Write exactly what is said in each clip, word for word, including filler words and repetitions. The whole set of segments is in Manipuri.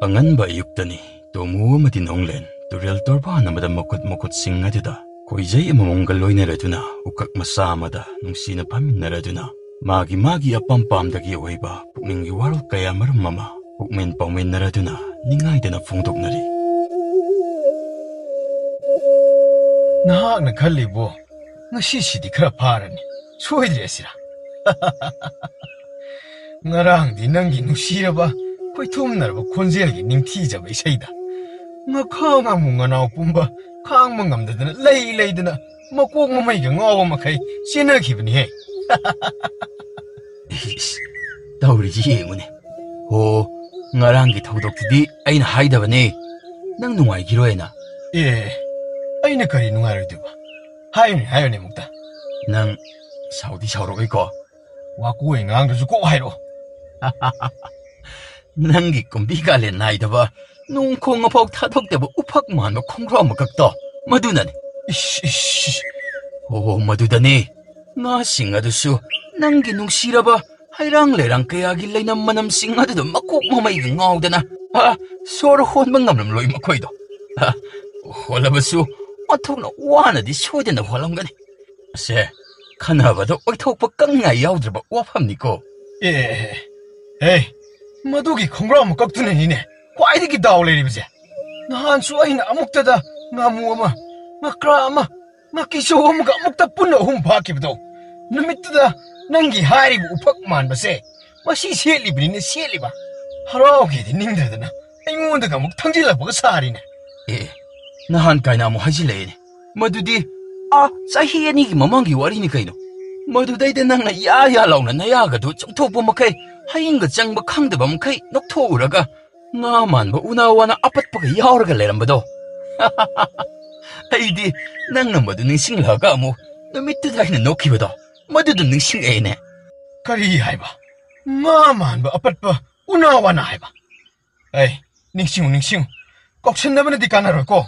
ꯑꯉꯟꯕ ꯑꯌꯨꯛꯇꯅꯤ꯫ ꯇꯣꯃꯨ ꯑꯃꯗꯤ ꯅꯣꯡꯂꯦꯟ ꯇꯨꯔꯦꯜ ꯇꯣꯔꯕꯥꯟ ꯑꯃꯗ ꯃꯈꯨꯠ ꯃꯈꯨꯠꯁꯤꯡ ꯑꯗꯨꯗ ꯈꯣꯏꯖꯩ ꯑꯃꯃꯝꯒ ꯂꯣꯏꯅꯔꯗꯨꯅ ꯎꯀꯛ ꯃꯆꯥ ꯑꯃꯗ ꯅꯨꯡꯁꯤꯅ ꯐꯝꯃꯤꯟꯅꯔꯗꯨꯅ ꯃꯥꯒꯤ ꯃꯥꯒꯤ ꯑꯄꯥꯝ ꯄꯥꯝꯗꯒꯤ ꯑꯣꯏꯕ ꯄꯨꯛꯅꯤꯡꯒꯤ ꯋꯥꯔꯣꯜ ꯀꯌꯥ ꯃꯔꯨꯝ ꯑꯃ ꯄꯨꯛꯃꯦꯟ ꯄꯥꯎꯃꯤꯟꯅꯔꯗꯨꯅ ꯅꯤꯡꯉꯥꯏꯗꯅ ꯐꯣꯡꯗꯣꯛꯅꯔꯤ꯫ ꯅꯍꯥꯛꯅ ꯈꯜꯂꯤꯕꯣ, ꯉꯁꯤꯁꯤꯗꯤ ꯈꯔ ꯐꯥꯔꯅꯤ, ꯁꯣꯏꯗ꯭ꯔꯦ ꯑꯁꯤꯔꯥ? ꯉꯔꯥꯡꯗꯤ ꯅꯪꯒꯤ ꯅꯨꯡꯁꯤꯔꯕ, ꯈꯣꯏꯊꯨꯝꯅꯔꯕ ꯈꯣꯟꯖꯦꯜꯒꯤ ꯅꯤꯡꯊꯤꯖꯕ ꯏꯁꯩꯗ ꯉꯈꯥ ꯉꯥꯃꯨ ꯉꯅꯥꯎ ꯄꯨꯝꯕ ꯈꯥꯡꯕ ꯉꯝꯗꯗꯅ ꯂꯩ ꯂꯩꯗꯅ ꯃꯀꯣꯛ ꯃꯃꯩꯒ ꯉꯥꯎꯕ ꯃꯈꯩ ꯆꯦꯟꯅꯈꯤꯕꯅꯤꯍꯦ꯫ ꯏꯁ, ꯇꯧꯔꯤꯁꯤ ꯌꯦꯡꯉꯨꯅꯦ꯫ ꯍꯣ, ꯉꯔꯥꯡꯒꯤ ꯊꯧꯗꯣꯛꯇꯨꯗꯤ ꯑꯩꯅ ꯍꯥꯏꯗꯕꯅꯦ꯫ ꯅꯪ ꯅꯨꯡꯉꯥꯏꯈꯤꯔꯣꯏꯅ꯫ ꯑꯦ, ꯑꯩꯅ ꯀꯔꯤ ꯅꯨꯡꯉꯥꯏꯔꯣꯏꯗꯣꯏꯕ? ꯍꯥꯏꯌꯨꯅꯦ, ꯍꯥꯏꯌꯨꯅꯦ ꯑꯃꯨꯛꯇ꯫ ꯅꯪ ꯁꯥꯎꯗꯤ ꯁꯥꯎꯔꯛꯑꯣꯏꯀꯣ? ꯋꯥꯀꯣꯏ ꯉꯥꯡꯗ꯭ꯔꯁꯨ ꯀꯣꯛ ꯍꯥꯏꯔꯛꯑꯣ꯫ ꯅꯪꯒꯤ ꯀꯨꯝꯕꯤ ꯀꯥꯂꯦꯟ ꯅꯥꯏꯗꯕ, ꯅꯣꯡ ꯈꯣꯡ ꯑꯐꯥꯎ ꯊꯥꯗꯣꯛꯇꯕ ꯎꯐꯛ ꯃꯥꯟꯕ ꯈꯣꯡꯒ꯭ꯔꯥꯎ ꯑꯃꯈꯛꯇꯣ, ꯃꯗꯨꯅꯅꯤ꯫ ꯏꯁ, ꯏꯁ, ꯏꯁ꯫ ꯍꯣ, ꯍꯣ, ꯃꯗꯨꯗꯅꯤ꯫ ꯉꯥꯁꯤꯡ ꯑꯗꯨꯁꯨ ꯅꯪꯒꯤ ꯅꯨꯡꯁꯤꯔꯕ ꯍꯩꯔꯥꯡ ꯂꯩꯔꯥꯡ ꯀꯌꯥꯒꯤ ꯂꯩꯅꯝ ꯃꯅꯝꯁꯤꯡ ꯑꯗꯨꯗ ꯃꯀꯣꯛ ꯃꯃꯩꯒ ꯉꯥꯎꯗꯅ, ꯑ, ꯁꯣꯔ ꯍꯣꯟꯕ ꯉꯝꯂꯝꯂꯣꯏ ꯃꯈꯣꯏꯗꯣ꯫ ꯑ, ꯍꯣꯜꯂꯕꯁꯨ ꯑꯣꯟꯊꯣꯛꯅ ꯋꯥꯅꯗꯤ ꯁꯣꯏꯗꯅ ꯍꯣꯜꯂꯝꯒꯅꯤ꯫ ꯑꯁꯦ, ꯈꯟꯅꯕꯗ ꯑꯣꯏꯊꯣꯛꯄ ꯀꯪꯉꯥꯏ ꯌꯥꯎꯗ꯭ꯔꯕ ꯋꯥꯐꯝꯅꯤꯀꯣ꯫ ꯑꯦ, ꯑꯦ, ꯃꯗꯨꯒꯤ ꯈꯣꯡꯒ꯭ꯔꯥꯎ ꯑꯃꯈꯛꯇꯨꯅꯅꯤꯅꯦ ꯈ꯭ꯋꯥꯏꯗꯒꯤ ꯗꯥꯎ ꯂꯩꯔꯤꯕꯁꯦ꯫ ꯅꯍꯥꯟꯁꯨ ꯑꯩꯅ ꯑꯃꯨꯛꯇꯗ ꯉꯥꯃꯨ ꯑꯃ, ꯉꯀ꯭ꯔꯥ ꯑꯃ, ꯉꯥꯀꯤꯆꯧ ꯑꯃꯒ ꯑꯃꯨꯛꯇ ꯄꯨꯟꯅ ꯑꯍꯨꯝ ꯐꯥꯈꯤꯕꯗꯣ, ꯅꯨꯃꯤꯠꯇꯨꯗ ꯅꯪꯒꯤ ꯍꯥꯏꯔꯤꯕ ꯎꯐꯛ ꯃꯥꯟꯕꯁꯦ ꯃꯁꯤ ꯁꯦꯠꯂꯤꯕꯅꯤꯅꯦ, ꯁꯦꯠꯂꯤꯕ꯫ ꯍꯔꯥꯎꯒꯦꯗꯤ ꯅꯤꯡꯗ꯭ꯔꯗꯅ ꯑꯩꯉꯣꯟꯗꯒ ꯑꯃꯨꯛ ꯊꯪꯖꯤꯜꯂꯛꯄꯒ ꯁꯥꯔꯤꯅꯦ꯫ ꯑꯦ, ꯅꯍꯥꯟ ꯀꯥꯏꯅ ꯑꯃꯨꯛ ꯍꯥꯏꯖꯤꯜꯂꯛꯑꯦꯅꯦ꯫ ꯃꯗꯨꯗꯤ, ꯑꯥ, ꯆꯍꯤ ꯑꯅꯤꯒꯤ ꯃꯃꯥꯡꯒꯤ ꯋꯥꯔꯤꯅꯤ ꯀꯩꯅꯣ꯫ ꯃꯗꯨꯗꯩꯗ ꯅꯪꯅ ꯌꯥ ꯌꯥ ꯂꯥꯎꯅ ꯅꯌꯥꯒꯗꯨ ꯆꯨꯞꯊꯣꯛꯄ ꯃꯈꯩ, ꯍꯌꯤꯡꯒ ꯆꯪꯕ ꯈꯪꯗꯕ ꯃꯈꯩ ꯅꯣꯛꯊꯣꯛꯎꯔꯒ, ꯉꯥ ꯃꯥꯟꯕ ꯎꯅꯥ ꯋꯥꯅ ꯑꯄꯠꯄꯒ ꯌꯥꯎꯔꯒ ꯂꯩꯔꯝꯕꯗꯣ꯫ ꯑꯩꯗꯤ ꯅꯪꯅ ꯃꯗꯨ ꯅꯤꯡꯁꯤꯡꯂꯛꯑꯒ ꯑꯃꯨꯛ ꯅꯨꯃꯤꯠꯇꯨꯗ ꯑꯩꯅ ꯅꯣꯛꯈꯤꯕꯗꯣ, ꯃꯗꯨꯗꯨ ꯅꯤꯡꯁꯤꯡꯉꯛꯑꯦꯅꯦ꯫ ꯀꯔꯤ ꯍꯥꯏꯕ? ꯉꯥ ꯃꯥꯟꯕ ꯑꯄꯠꯄ ꯎꯅꯥ ꯋꯥꯅ ꯍꯥꯏꯕ? ꯑꯩ, ꯅꯤꯡꯁꯤꯡꯉꯨ, ꯅꯤꯡꯁꯤꯡꯉꯨ꯫ ꯀꯥꯎꯁꯟꯅꯕꯅꯗꯤ ꯀꯥꯟꯅꯔꯣꯏꯀꯣ꯫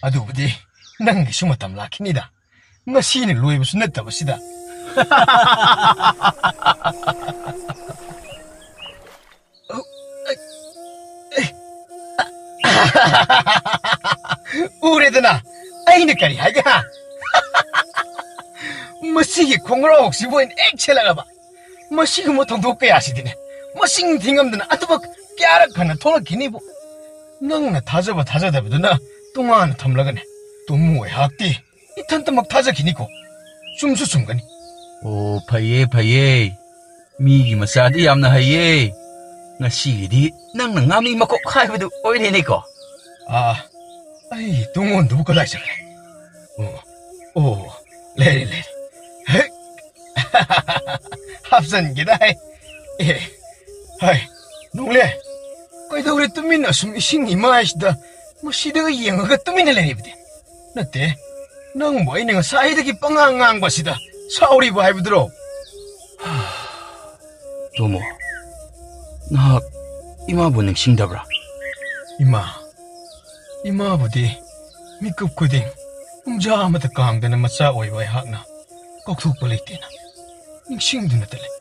ꯑꯗꯨꯕꯨꯗꯤ ꯅꯪꯒꯤꯁꯨ ꯃꯇꯝ ꯂꯥꯛꯈꯤꯅꯤꯗ꯫ ꯉꯁꯤꯅ ꯂꯣꯏꯕꯁꯨ ꯅꯠꯇꯕꯁꯤꯗ꯫ ꯎꯔꯦꯗꯅ, ꯑꯩꯅ ꯀꯔꯤ ꯍꯥꯏꯒꯦ, ꯍꯥ? ꯃꯁꯤꯒꯤ ꯈꯣꯡꯒ꯭ꯔꯥꯎꯁꯤꯕꯨ ꯑꯩꯅ ꯍꯦꯛ ꯁꯦꯠꯂꯛꯂꯕ, ꯃꯁꯤꯒꯨꯝꯕ ꯊꯧꯗꯣꯛ ꯀꯌꯥꯁꯤꯗꯤꯅꯦ, ꯃꯁꯤꯡ ꯊꯤꯉꯝꯗꯅ ꯑꯇꯣꯞꯄ ꯀꯌꯥꯔꯛ ꯍꯟꯅ ꯊꯣꯛꯂꯛꯈꯤꯅꯤꯕꯨ꯫ ꯅꯪꯅ ꯊꯥꯖꯕ ꯊꯥꯖꯗꯕꯗꯨꯅ ꯇꯣꯉꯥꯟꯅ ꯊꯝꯂꯒꯅꯦ, ꯇꯨꯝꯃꯨ ꯑꯩꯍꯥꯛꯇꯤ ꯏꯊꯟꯇꯃꯛ ꯊꯥꯖꯈꯤꯅꯤꯀꯣ꯫ ꯆꯨꯝꯁꯨ ꯆꯨꯝꯒꯅꯤ꯫ ꯑꯣ, ꯐꯩꯌꯦ, ꯐꯩꯌꯦ꯫ ꯃꯤꯒꯤ ꯃꯆꯥꯗꯤ ꯌꯥꯝꯅ ꯍꯩꯌꯦ꯫ ꯉꯁꯤꯒꯤꯗꯤ ꯅꯪꯅ ꯉꯥꯃꯤ ꯃꯀꯣꯛ ꯍꯥꯏꯕꯗꯨ ꯑꯣꯏꯔꯦꯅꯦꯀꯣ꯫ ꯑꯥ, ꯑꯩ ꯇꯨꯡꯑꯣꯟꯗꯨꯕꯨ ꯀꯗꯥꯏ ꯆꯠꯈ꯭ꯔꯦ? ꯑꯣ, ꯑꯣ, ꯂꯩꯔꯦ, ꯂꯩꯔꯦ꯫ ꯍꯦꯛ ꯍꯥꯞꯆꯟꯒꯦꯗ ꯍꯥꯏ꯫ ꯑꯦ, ꯍꯥꯏ, ꯅꯣꯡꯂꯦ, ꯀꯩꯗꯧꯔꯦ ꯇꯨꯃꯤꯟꯅ ꯑꯁꯨꯝ ꯏꯁꯤꯡ ꯏꯃꯥꯏꯁꯤꯗ ꯃꯁꯤꯗꯒ ꯌꯦꯡꯉꯒ ꯇꯨꯃꯤꯟꯅ ꯂꯩꯔꯤꯕꯗꯤ? ꯅꯠꯇꯦ, ꯅꯪꯕꯨ ꯑꯩꯅ ꯉꯁꯥꯏꯗꯒꯤ ꯄꯉꯥꯡ ꯉꯥꯡꯕꯁꯤꯗ ꯁꯥꯎꯔꯤꯕ ꯍꯥꯏꯕꯗꯨꯔꯣ? ꯇꯣꯃꯣ, ꯅꯍꯥꯛ ꯏꯃꯥꯕꯨ ꯅꯤꯡꯁꯤꯡꯗꯕ꯭ꯔꯥ? ꯏꯃꯥ, ꯏꯃꯥꯕꯨꯗꯤ ꯃꯤꯀꯨꯞ ꯈꯨꯗꯤꯡ ꯄꯨꯡꯖꯥ ꯑꯃꯗ ꯀꯥꯡꯗꯅ ꯃꯆꯥ ꯑꯣꯏꯕ ꯑꯩꯍꯥꯛꯅ ꯀꯥꯎꯊꯣꯛꯄ ꯂꯩꯇꯦꯅ ꯅꯤꯡꯁꯤꯡꯗꯨꯅꯇ ꯂꯩ꯫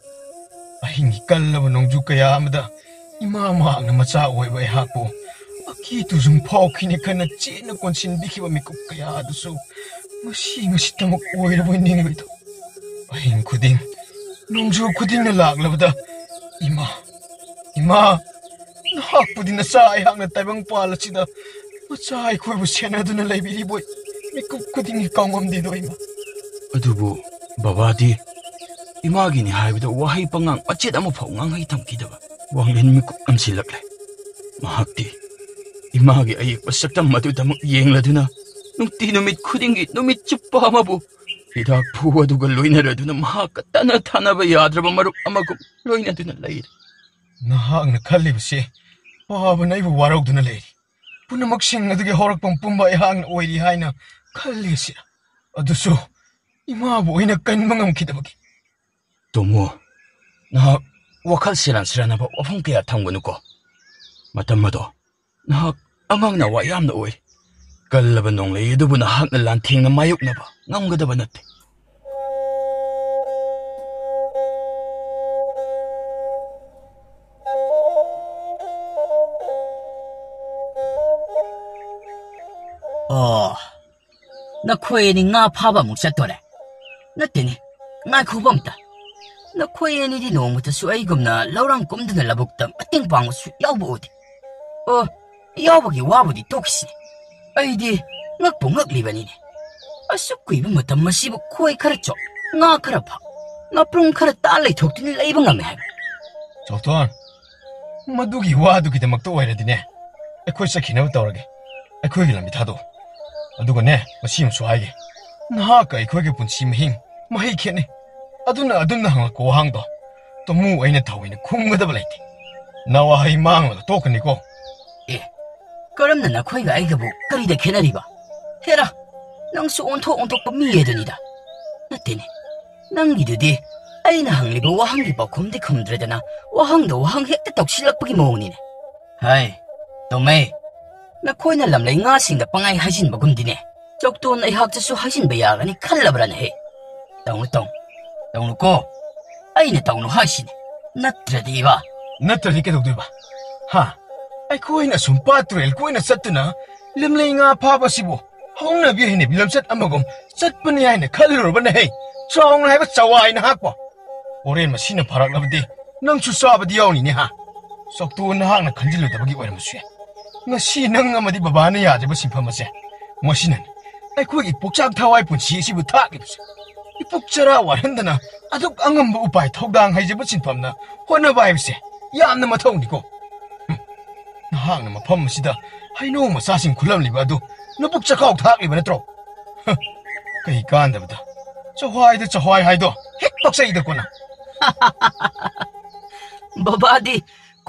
ꯑꯍꯤꯡꯒꯤ ꯀꯜꯂꯕ ꯅꯣꯡꯖꯨ ꯀꯌꯥ ꯑꯃꯗ ꯏꯃꯥ ꯃꯍꯥꯛꯅ ꯃꯆꯥ ꯑꯣꯏꯕ ꯑꯩꯍꯥꯛꯄꯨ ꯑꯀꯤ ꯇꯨꯖꯨꯡ ꯐꯥꯎꯈꯤꯅꯦ ꯈꯟꯅ ꯆꯦꯠꯅ ꯀꯣꯟꯁꯤꯟꯕꯤꯈꯤꯕ ꯃꯤꯀꯨꯞ ꯀꯌꯥ ꯑꯗꯨꯁꯨ ꯉꯁꯤ ꯉꯁꯤꯇꯃꯛ ꯑꯣꯏꯔꯕꯣꯏ ꯅꯤꯡꯂꯨꯏꯗꯣ꯫ ꯑꯍꯤꯡ ꯈꯨꯗꯤꯡ, ꯅꯣꯡꯖꯨ ꯈꯨꯗꯤꯡꯅ ꯂꯥꯛꯂꯕꯗ, "ꯏꯃꯥ, ꯏꯃꯥ, ꯅꯍꯥꯛꯄꯨꯗꯤ ꯅꯆꯥ ꯑꯩꯍꯥꯛꯅ ꯇꯥꯏꯕꯪ ꯄꯥꯜ ꯑꯁꯤꯗ ꯃꯆꯥ ꯑꯩꯈꯣꯏꯕꯨ ꯁꯦꯟꯅꯗꯨꯅ ꯂꯩꯕꯤꯔꯤꯕꯣꯏ ꯃꯤꯀꯨꯞ ꯈꯨꯗꯤꯡꯒꯤ ꯀꯥꯎꯉꯝꯗꯦꯗꯣ ꯏꯃꯥ"꯫ ꯑꯗꯨꯕꯨ ꯕꯕꯥꯗꯤ ꯏꯃꯥꯒꯤꯅꯤ ꯍꯥꯏꯕꯗ ꯋꯥꯍꯩ ꯄꯉꯥꯡ ꯃꯆꯦꯠ ꯑꯃꯐꯥꯎ ꯉꯥꯡꯍꯩ ꯊꯝꯈꯤꯗꯕ ꯋꯥꯡꯂꯦꯟ ꯃꯤꯀꯨꯞ ꯅꯝꯁꯤꯜꯂꯛꯂꯦ꯫ ꯃꯍꯥꯛꯇꯤ ꯏꯃꯥꯒꯤ ꯑꯌꯦꯛꯄ ꯁꯛꯇꯝ ꯑꯗꯨꯗꯃꯛ ꯌꯦꯡꯂꯗꯨꯅ ꯅꯨꯡꯇꯤ ꯅꯨꯃꯤꯠ ꯈꯨꯗꯤꯡꯒꯤ ꯅꯨꯃꯤꯠ ꯆꯨꯞꯄ ꯑꯃꯕꯨ ꯍꯤꯗꯥꯛ ꯐꯨ ꯑꯗꯨꯒ ꯂꯣꯏꯅꯔꯗꯨꯅ ꯃꯍꯥꯛꯀ ꯇꯠꯅ ꯊꯥꯅꯕ ꯌꯥꯗ꯭ꯔꯕ ꯃꯔꯨꯞ ꯑꯃꯒꯨꯝ ꯂꯣꯏꯅꯗꯨꯅ ꯂꯩꯔꯦ꯫ ꯅꯍꯥꯛꯅ ꯈꯜꯂꯤꯕꯁꯤ ꯄꯥꯕꯅ ꯑꯩꯕꯨ ꯋꯥꯔꯧꯗꯨꯅ ꯂꯩꯔꯤ꯫ ꯄꯨꯝꯅꯃꯛꯁꯤꯡ ꯑꯗꯨꯒꯤ ꯍꯧꯔꯛꯐꯝ ꯄꯨꯝꯕ ꯑꯩꯍꯥꯛꯅ ꯑꯣꯏꯔꯤ ꯍꯥꯏꯅ ꯈꯜꯂꯤ ꯁꯤꯔꯥ? ꯑꯗꯨꯁꯨ ꯏꯃꯥꯕꯨ ꯑꯩꯅ ꯀꯟꯕ ꯉꯝꯈꯤꯗꯕꯒꯤ꯫ ꯇꯣꯃꯣ, ꯅꯍꯥꯛ ꯋꯥꯈꯜ ꯁꯦꯔꯥꯟ ꯁꯦꯔꯥꯟꯅꯕ ꯋꯥꯐꯝ ꯀꯌꯥ ꯊꯝꯒꯅꯨꯀꯣ꯫ ꯃꯇꯝ ꯑꯗꯣ ꯅꯍꯥꯛ ꯑꯉꯥꯡꯅ ꯋꯥ ꯌꯥꯝꯅ ꯑꯣꯏ꯫ ꯀꯜꯂꯕ ꯅꯣꯡꯂꯩ ꯑꯗꯨꯕꯨ ꯅꯍꯥꯛꯅ ꯂꯥꯟꯊꯦꯡꯅ ꯃꯥꯌꯣꯛꯅꯕ ꯉꯝꯒꯗꯕ ꯅꯠꯇꯦ꯫ ꯑꯣ, ꯅꯈꯣꯏ ꯑꯅꯤ ꯉꯥ ꯐꯥꯕ ꯑꯃꯨꯛ ꯆꯠꯇꯣꯔꯦ? ꯅꯠꯇꯦꯅꯦ, ꯉꯥꯏꯈꯣꯕ ꯑꯝꯇ꯫ ꯅꯈꯣꯏ ꯑꯅꯤꯗꯤ ꯅꯣꯡꯃꯇꯁꯨ ꯑꯩꯒꯨꯝꯅ ꯂꯧꯔꯥꯡ ꯀꯨꯝꯗꯨꯅ ꯂꯧꯕꯨꯛꯇ ꯃꯇꯦꯡ ꯄꯥꯡꯕꯁꯨ ꯌꯥꯎꯕ ꯎꯗꯦ꯫ ꯑꯣ, ꯌꯥꯎꯕꯒꯤ ꯋꯥꯕꯨꯗꯤ ꯇꯣꯛꯈꯤꯁꯤꯅꯦ꯫ ꯑꯩꯗꯤ ꯉꯛꯄꯨ ꯉꯛꯂꯤꯕꯅꯤꯅꯦ꯫ ꯑꯁꯨꯛ ꯀꯨꯏꯕ ꯃꯇꯝ ꯑꯁꯤꯕꯨ ꯈꯣꯏ ꯈꯔ ꯆꯣꯞ, ꯉꯥ ꯈꯔ ꯐꯥ, ꯉꯥꯄ꯭ꯔꯨꯝ ꯈꯔ ꯇꯥ ꯂꯩꯊꯣꯛꯇꯨꯅ ꯂꯩꯕ ꯉꯝꯃꯦ ꯍꯥꯏꯕ꯫ ꯆꯥꯎꯊꯣꯟ, ꯃꯗꯨꯒꯤ ꯋꯥꯗꯨꯒꯤꯗꯃꯛꯇ ꯑꯣꯏꯔꯗꯤꯅꯦ, ꯑꯩꯈꯣꯏ ꯆꯠꯈꯤꯅꯕ ꯇꯧꯔꯒꯦ꯫ ꯑꯩꯈꯣꯏꯒꯤ ꯂꯝꯕꯤ ꯊꯥꯗꯣꯛꯑꯣ꯫ ꯑꯗꯨꯒꯅꯦ, ꯃꯁꯤ ꯑꯃꯁꯨ ꯍꯥꯏꯒꯦ꯫ ꯅꯍꯥꯛꯀ ꯑꯩꯈꯣꯏꯒꯤ ꯄꯨꯟꯁꯤ ꯃꯍꯤꯡ ꯃꯍꯩ ꯈꯦꯠꯅꯩ꯫ ꯑꯗꯨꯅ ꯑꯗꯨꯝꯅ ꯍꯪꯂꯛꯄ ꯋꯥꯍꯪꯗꯣ ꯇꯣꯃꯨ ꯑꯩꯅ ꯊꯑꯣꯏꯅ ꯈꯨꯝꯒꯗꯕ ꯂꯩꯇꯦ꯫ ꯅꯋꯥꯍꯩ ꯃꯥꯡꯂꯒ ꯇꯣꯛꯀꯅꯤꯀꯣ꯫ ꯑꯦ, ꯀꯔꯝꯅ ꯅꯈꯣꯏꯒ ꯑꯩꯒꯕꯨ ꯀꯔꯤꯗ ꯈꯦꯠꯅꯔꯤꯕ? ꯍꯦꯔꯥ, ꯅꯪꯁꯨ ꯑꯣꯟꯊꯣꯛ ꯑꯣꯟꯊꯣꯛꯄ ꯃꯤ ꯑꯗꯨꯅꯤꯗ꯫ ꯅꯠꯇꯦꯅꯦ, ꯅꯪꯒꯤꯗꯨꯗꯤ ꯑꯩꯅ ꯍꯪꯂꯤꯕ ꯋꯥꯍꯪꯒꯤ ꯄꯥꯎꯈꯨꯝꯗꯤ ꯈꯨꯝꯗ꯭ꯔꯗꯅ ꯋꯥꯍꯪꯗ ꯋꯥꯍꯪ ꯍꯦꯛꯇ ꯇꯧꯁꯤꯜꯂꯛꯄꯒꯤ ꯃꯑꯣꯡꯅꯤꯅꯦ꯫ ꯍꯥꯏ, ꯇꯣꯝꯃꯩ, ꯅꯈꯣꯏꯅ ꯂꯝꯂꯩ ꯉꯥꯁꯤꯡꯗ ꯄꯪꯍꯥꯏ ꯍꯥꯏꯖꯤꯟꯕꯒꯨꯝꯗꯤꯅꯦ꯫ ꯆꯧꯇꯣꯟ ꯑꯩꯍꯥꯛꯇꯁꯨ ꯍꯥꯏꯖꯤꯟꯕ ꯌꯥꯒꯅꯤ ꯈꯜꯂꯕ꯭ꯔꯥꯅꯦꯍꯦ? ꯇꯧꯅꯨ, ꯇꯧꯅꯨ꯫ ꯇꯧꯅꯨꯀꯣ꯫ ꯑꯩꯅ ꯇꯧꯅꯨ ꯍꯥꯏꯁꯤꯅꯤ꯫ ꯅꯠꯇ꯭ꯔꯗꯤꯕ꯫ ꯅꯠꯇ꯭ꯔꯗꯤ ꯀꯩꯗꯧꯗꯣꯏꯕ? ꯍꯥ? ꯑꯩꯈꯣꯏꯅ ꯁꯨꯝ ꯄꯥꯠ ꯇꯨꯔꯦꯜ ꯀꯣꯏꯅ ꯆꯠꯇꯨꯅ ꯂꯝꯂꯩ ꯉꯥ ꯐꯥꯕꯁꯤꯕꯨ ꯍꯧꯅꯕꯤ ꯍꯩꯅꯕꯤ ꯂꯝꯆꯠ ꯑꯃꯒꯨꯝ ꯆꯠꯄꯅꯤ ꯍꯥꯏꯅ ꯈꯜꯂꯨꯔꯕꯅꯦꯍꯦ? ꯆꯥꯎꯅ ꯍꯥꯏꯕ ꯆꯋꯥꯏ ꯅꯍꯥꯛꯄꯣ꯫ ꯍꯣꯔꯦꯟ ꯃꯁꯤꯅ ꯐꯥꯔꯛꯂꯕꯗꯤ ꯅꯪꯁꯨ ꯆꯥꯕꯗꯤ ꯌꯥꯎꯅꯤꯅꯦ ꯍꯥ? ꯆꯧꯇꯣ ꯅꯍꯥꯛꯅ ꯈꯟꯖꯤꯜꯂꯨꯗꯕꯒꯤ ꯑꯣꯏꯔꯝꯕꯁꯨ ꯌꯥꯏ꯫ ꯉꯁꯤ ꯅꯪ ꯑꯃꯗꯤ ꯕꯕꯥꯅ ꯌꯥꯗ꯭ꯔꯤꯕ ꯁꯤꯟꯐꯝ ꯑꯁꯦ ꯃꯁꯤꯅꯅꯤ꯫ ꯑꯩꯈꯣꯏꯒꯤ ꯄꯨꯛꯆꯥꯛ ꯊꯋꯥꯏ ꯄꯨꯟꯁꯤ ꯑꯁꯤꯕꯨ ꯊꯥꯛꯂꯤꯕꯁꯦ꯫ ꯏꯄꯨꯛ ꯆꯔꯥ ꯋꯥꯍꯟꯗꯅ ꯑꯗꯨꯛ ꯑꯉꯝꯕ ꯎꯄꯥꯏ ꯊꯧꯗꯥꯡ ꯍꯩꯖꯕ ꯁꯤꯟꯐꯝꯅ ꯍꯣꯠꯅꯕ ꯍꯥꯏꯕꯁꯦ ꯌꯥꯝꯅ ꯃꯊꯧꯅꯤꯀꯣ꯫ ꯍꯨꯝ, ꯅꯍꯥꯛꯅ ꯃꯐꯝ ꯑꯁꯤꯗ ꯍꯩꯅꯧ ꯃꯆꯥꯁꯤꯡ ꯈꯨꯜꯂꯝꯂꯤꯕ ꯑꯗꯨ ꯅꯕꯨꯛ ꯆꯈꯥꯎ ꯊꯥꯛꯂꯤꯕ ꯅꯠꯇ꯭ꯔꯣ? ꯍ, ꯀꯩ ꯀꯥꯟꯗꯕꯗ ꯆꯍ꯭ꯋꯥꯏꯗ ꯆꯍ꯭ꯋꯥꯏ ꯍꯥꯏꯗꯣ ꯍꯦꯛ ꯄꯛꯆꯩꯗꯀꯣ ꯅꯪ꯫ ꯕꯕꯥꯗꯤ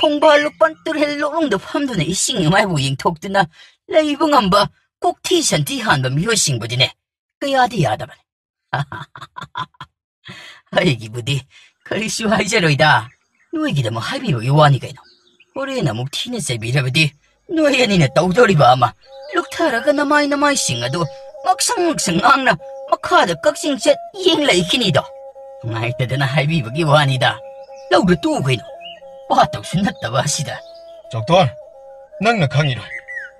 ꯈꯣꯡꯕꯥꯜ ꯂꯨꯄꯟ ꯇꯨꯔꯦꯜ ꯂꯣꯛꯅꯨꯡꯗ ꯐꯝꯗꯨꯅ ꯏꯁꯤꯡ ꯏꯃꯥꯏꯕꯨ ꯌꯦꯡꯊꯣꯛꯇꯨꯅ ꯂꯩꯕ ꯉꯝꯕ ꯀꯣꯛꯊꯤ ꯁꯟꯊꯤ ꯍꯥꯟꯕ ꯃꯤꯑꯣꯏꯁꯤꯡꯕꯨꯗꯤꯅꯦ ꯀꯌꯥꯗꯤ ꯌꯥꯗꯕꯅꯤ꯫ ꯑꯩꯒꯤꯕꯨꯗꯤ ꯀꯔꯤꯁꯨ ꯍꯥꯏꯖꯔꯣꯏꯗ, ꯅꯣꯏꯒꯤꯗꯃꯛ ꯍꯥꯏꯕꯤꯕꯒꯤ ꯋꯥꯅꯤ ꯀꯩꯅꯣ꯫ ꯍꯣꯔꯦꯟ ꯑꯃꯨꯛ ꯊꯤꯅ ꯆꯩꯕꯤꯔꯕꯗꯤ ꯅꯣꯏ ꯑꯅꯤꯅ ꯇꯧꯗꯧꯔꯤꯕ ꯑꯃ ꯂꯨꯞꯊꯔꯒ ꯅꯃꯥꯏ ꯅꯃꯥꯏꯁꯤꯡ ꯑꯗꯨ ꯉꯛꯁꯪ ꯉꯛꯁꯪ ꯉꯥꯡꯅ ꯃꯈꯥꯗ ꯀꯛꯆꯤꯡ ꯆꯠ ꯌꯦꯡ ꯂꯩꯈꯤꯅꯤꯗꯣ꯫ ꯅꯨꯡꯉꯥꯏꯇꯗꯅ ꯍꯥꯏꯕꯤꯕꯒꯤ ꯋꯥꯅꯤꯗ꯫ ꯂꯧꯗꯨ ꯇꯣꯛꯎ ꯀꯩꯅꯣ꯫ ꯋꯥ ꯇꯧꯁꯨ ꯅꯠꯇꯕ ꯑꯁꯤꯗ꯫ ꯆꯧꯇꯣꯟ, ꯅꯪꯅ ꯈꯪꯉꯤꯔꯣ?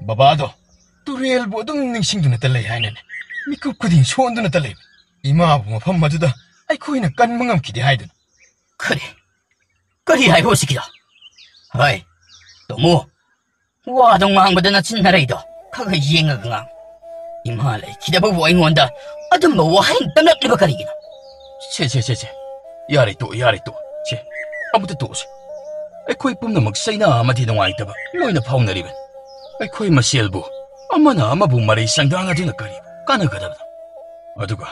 ꯕꯕꯥꯗꯣ ꯇꯨꯔꯦꯜꯕꯨ ꯑꯗꯨꯝ ꯅꯤꯡꯁꯤꯡꯗꯨꯅꯇ ꯂꯩ ꯍꯥꯏꯅꯅꯦ꯫ ꯃꯤꯀꯨꯞ ꯈꯨꯗꯤꯡ ꯁꯣꯟꯗꯨꯅꯇ ꯂꯩꯕ ꯏꯃꯥꯕꯨ ꯃꯐꯝ ꯑꯗꯨꯗ ꯑꯩꯈꯣꯏꯅ ꯀꯟꯕ ꯉꯝꯈꯤꯗꯦ ꯍꯥꯏꯗꯨꯅ꯫ ꯀꯔꯤ? ꯀꯔꯤ ꯍꯥꯏꯕ ꯍꯧꯖꯤꯛꯀꯤꯗꯣ? ꯍꯣꯏ, ꯇꯣꯃꯨ, ꯋꯥꯗꯣ ꯉꯥꯡꯕꯗ ꯅꯆꯤꯟ ꯅꯔꯩꯗꯣ ꯈꯔ ꯈꯔ ꯌꯦꯡꯉꯒ ꯉꯥꯡ꯫ ꯏꯃꯥ ꯂꯩꯈꯤꯗꯕꯕꯨ ꯑꯩꯉꯣꯟꯗ ꯑꯗꯨꯝꯕ ꯋꯥꯍꯩ ꯇꯝꯂꯛꯂꯤꯕ ꯀꯔꯤꯒꯤꯅꯣ? ꯁꯦ, ꯁꯦ, ꯁꯦ, ꯁꯦ꯫ ꯌꯥꯔꯦ, ꯇꯣꯛꯑꯣ, ꯌꯥꯔꯦ, ꯇꯣꯛꯑꯣ꯫ ꯁꯦ, ꯑꯃꯨꯛꯇ ꯇꯣꯛꯑꯁꯦ꯫ ꯑꯩꯈꯣꯏ ꯄꯨꯝꯅꯃꯛ ꯆꯩꯅꯥ ꯑꯃꯗꯤ ꯅꯨꯡꯉꯥꯏꯇꯕ ꯂꯣꯏꯅ ꯐꯥꯎꯅꯔꯤꯕꯅꯤ꯫ ꯑꯩꯈꯣꯏ ꯃꯁꯦꯜꯕꯨ ꯑꯃꯅ ꯑꯃꯕꯨ ꯃꯔꯩ ꯁꯪꯗꯥꯅꯗꯨꯅ ꯀꯔꯤ ꯀꯥꯟꯅꯒꯗꯕꯅꯣ? ꯑꯗꯨꯒ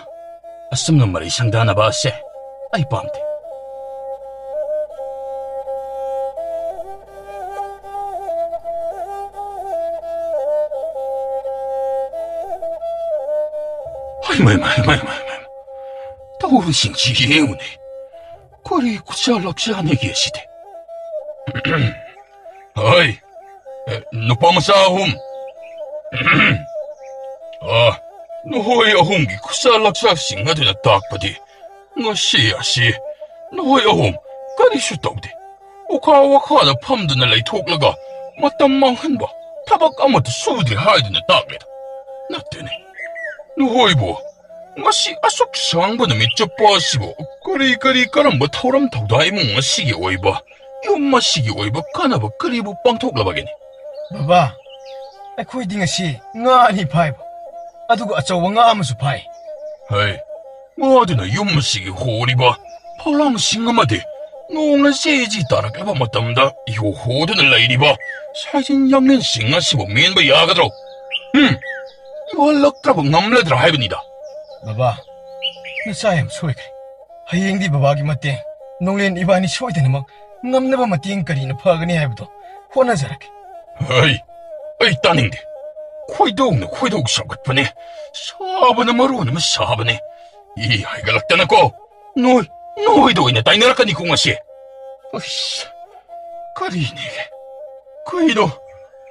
ꯑꯁꯨꯝꯅ ꯃꯔꯩ ꯁꯪꯗꯥꯅꯕ ꯑꯁꯦ ꯑꯩ ꯄꯥꯝꯗꯦ꯫ ꯍꯩꯃꯥ, ꯍꯩꯃꯥ, ꯍꯩꯃꯥ, ꯍꯩꯃꯥ, ꯍꯩꯃꯥ꯫ ꯇꯧꯔꯤꯁꯤꯡꯁꯤ ꯌꯦꯡꯉꯨꯅꯦ꯫ ꯀꯔꯤ ꯈꯨꯠꯁꯥ ꯂꯥꯛꯆꯥꯅꯤꯒꯦ ꯁꯤꯗꯤ? ꯍꯩ, ꯑꯦ, ꯅꯨꯄꯥ ꯃꯆꯥ ꯑꯍꯨꯝ꯫ ꯑ, ꯅꯈꯣꯏ ꯑꯍꯨꯝꯒꯤ ꯈꯨꯠꯁꯥ ꯂꯥꯛꯁꯥꯁꯤꯡ ꯑꯗꯨꯅ ꯇꯥꯛꯄꯗꯤ ꯉꯁꯤ ꯑꯁꯤ ꯅꯈꯣꯏ ꯑꯍꯨꯝ ꯀꯔꯤꯁꯨ ꯇꯧꯗꯦ꯫ ꯎꯈꯥ ꯋꯥꯈꯥꯗ ꯐꯝꯗꯨꯅ ꯂꯩꯊꯣꯛꯂꯒ ꯃꯇꯝ ꯃꯥꯡꯍꯟꯕ, ꯊꯕꯛ ꯑꯃꯠꯇ ꯁꯨꯗ꯭ꯔꯦ ꯍꯥꯏꯗꯨꯅ ꯇꯥꯛꯂꯦꯗ꯫ ꯅꯠꯇꯦꯅꯦ, ꯅꯈꯣꯏꯕꯨ ꯉꯁꯤ ꯑꯁꯨꯛ ꯁꯥꯡꯕ ꯅꯨꯃꯤꯠ ꯆꯨꯞꯄ ꯑꯁꯤꯕꯨ ꯀꯔꯤ ꯀꯔꯤ, ꯀꯔꯝꯕ ꯊꯧꯔꯝ ꯊꯧꯗꯥ ꯏꯃꯨꯡ ꯑꯁꯤꯒꯤ ꯑꯣꯏꯕ, ꯌꯨꯝ ꯑꯁꯤꯒꯤ ꯑꯣꯏꯕ ꯀꯥꯟꯅꯕ ꯀꯔꯤꯕꯨ ꯄꯥꯡꯊꯣꯛꯂꯕꯒꯦꯅꯦ? ꯕꯕꯥ, ꯑꯩꯈꯣꯏꯗꯤ ꯉꯁꯤ ꯉꯥ ꯑꯅꯤ ꯐꯥꯏꯕ, ꯑꯗꯨꯒ ꯑꯆꯧꯕ ꯉꯥ ꯑꯃꯁꯨ ꯐꯥꯏ꯫ ꯍꯩ, ꯉꯥꯗꯨꯅ ꯌꯨꯝ ꯑꯁꯤꯒꯤ ꯍꯣꯔꯤꯕ ꯐꯧꯂꯥꯡꯁꯤꯡ ꯑꯃꯗꯤ ꯅꯣꯡꯅ ꯖꯤ ꯖꯤ ꯇꯥꯔꯛꯂꯕ ꯃꯇꯝꯗ ꯏꯍꯣ ꯍꯣꯗꯨꯅ ꯂꯩꯔꯤꯕ ꯁꯥꯏꯖꯤꯟ ꯌꯥꯡꯂꯦꯟꯁꯤꯡ ꯑꯁꯤꯕꯨ ꯃꯦꯟꯕ ꯌꯥꯒꯗ꯭ꯔꯣ? ꯎꯝ, ꯏꯪꯍꯜꯂꯛꯇ꯭ꯔꯕ ꯉꯝꯂꯗ꯭ꯔꯥ ꯍꯥꯏꯕꯅꯤꯗ꯫ ꯕꯕꯥ, ꯅꯆꯥ ꯌꯥꯝ ꯁꯣꯏꯈ꯭ꯔꯦ꯫ ꯍꯌꯦꯡꯗꯤ ꯕꯕꯥꯒꯤ ꯃꯇꯦꯡ, ꯅꯣꯡꯂꯦꯟ ꯏꯕꯥꯅꯤ ꯁꯣꯏꯗꯅꯃꯛ ꯉꯝꯅꯕ ꯃꯇꯦꯡ ꯀꯔꯤꯅ ꯐꯒꯅꯤ ꯍꯥꯏꯕꯗꯣ ꯍꯣꯠꯅꯖꯔꯛꯀꯦ꯫ ꯍꯩ, ꯑꯩ ꯇꯥꯅꯤꯡꯗꯦ꯫ ꯈꯣꯏꯗꯧꯅ ꯈꯣꯏꯗꯧ ꯁꯥꯎꯒꯠꯄꯅꯦ꯫ ꯁꯥꯕꯅ ꯃꯔꯣꯟ ꯑꯃ ꯁꯥꯕꯅꯦ꯫ ꯏ ꯍꯥꯏꯒꯠꯂꯛꯇꯅꯀꯣ꯫ ꯅꯣꯏ, ꯅꯣꯏꯗ ꯑꯣꯏꯅ ꯇꯥꯏꯅꯔꯛꯀꯅꯤꯀꯣ ꯉꯁꯤ꯫ ꯑꯁ, ꯀꯔꯤꯅꯦꯒꯦ? ꯀꯩꯅꯣ?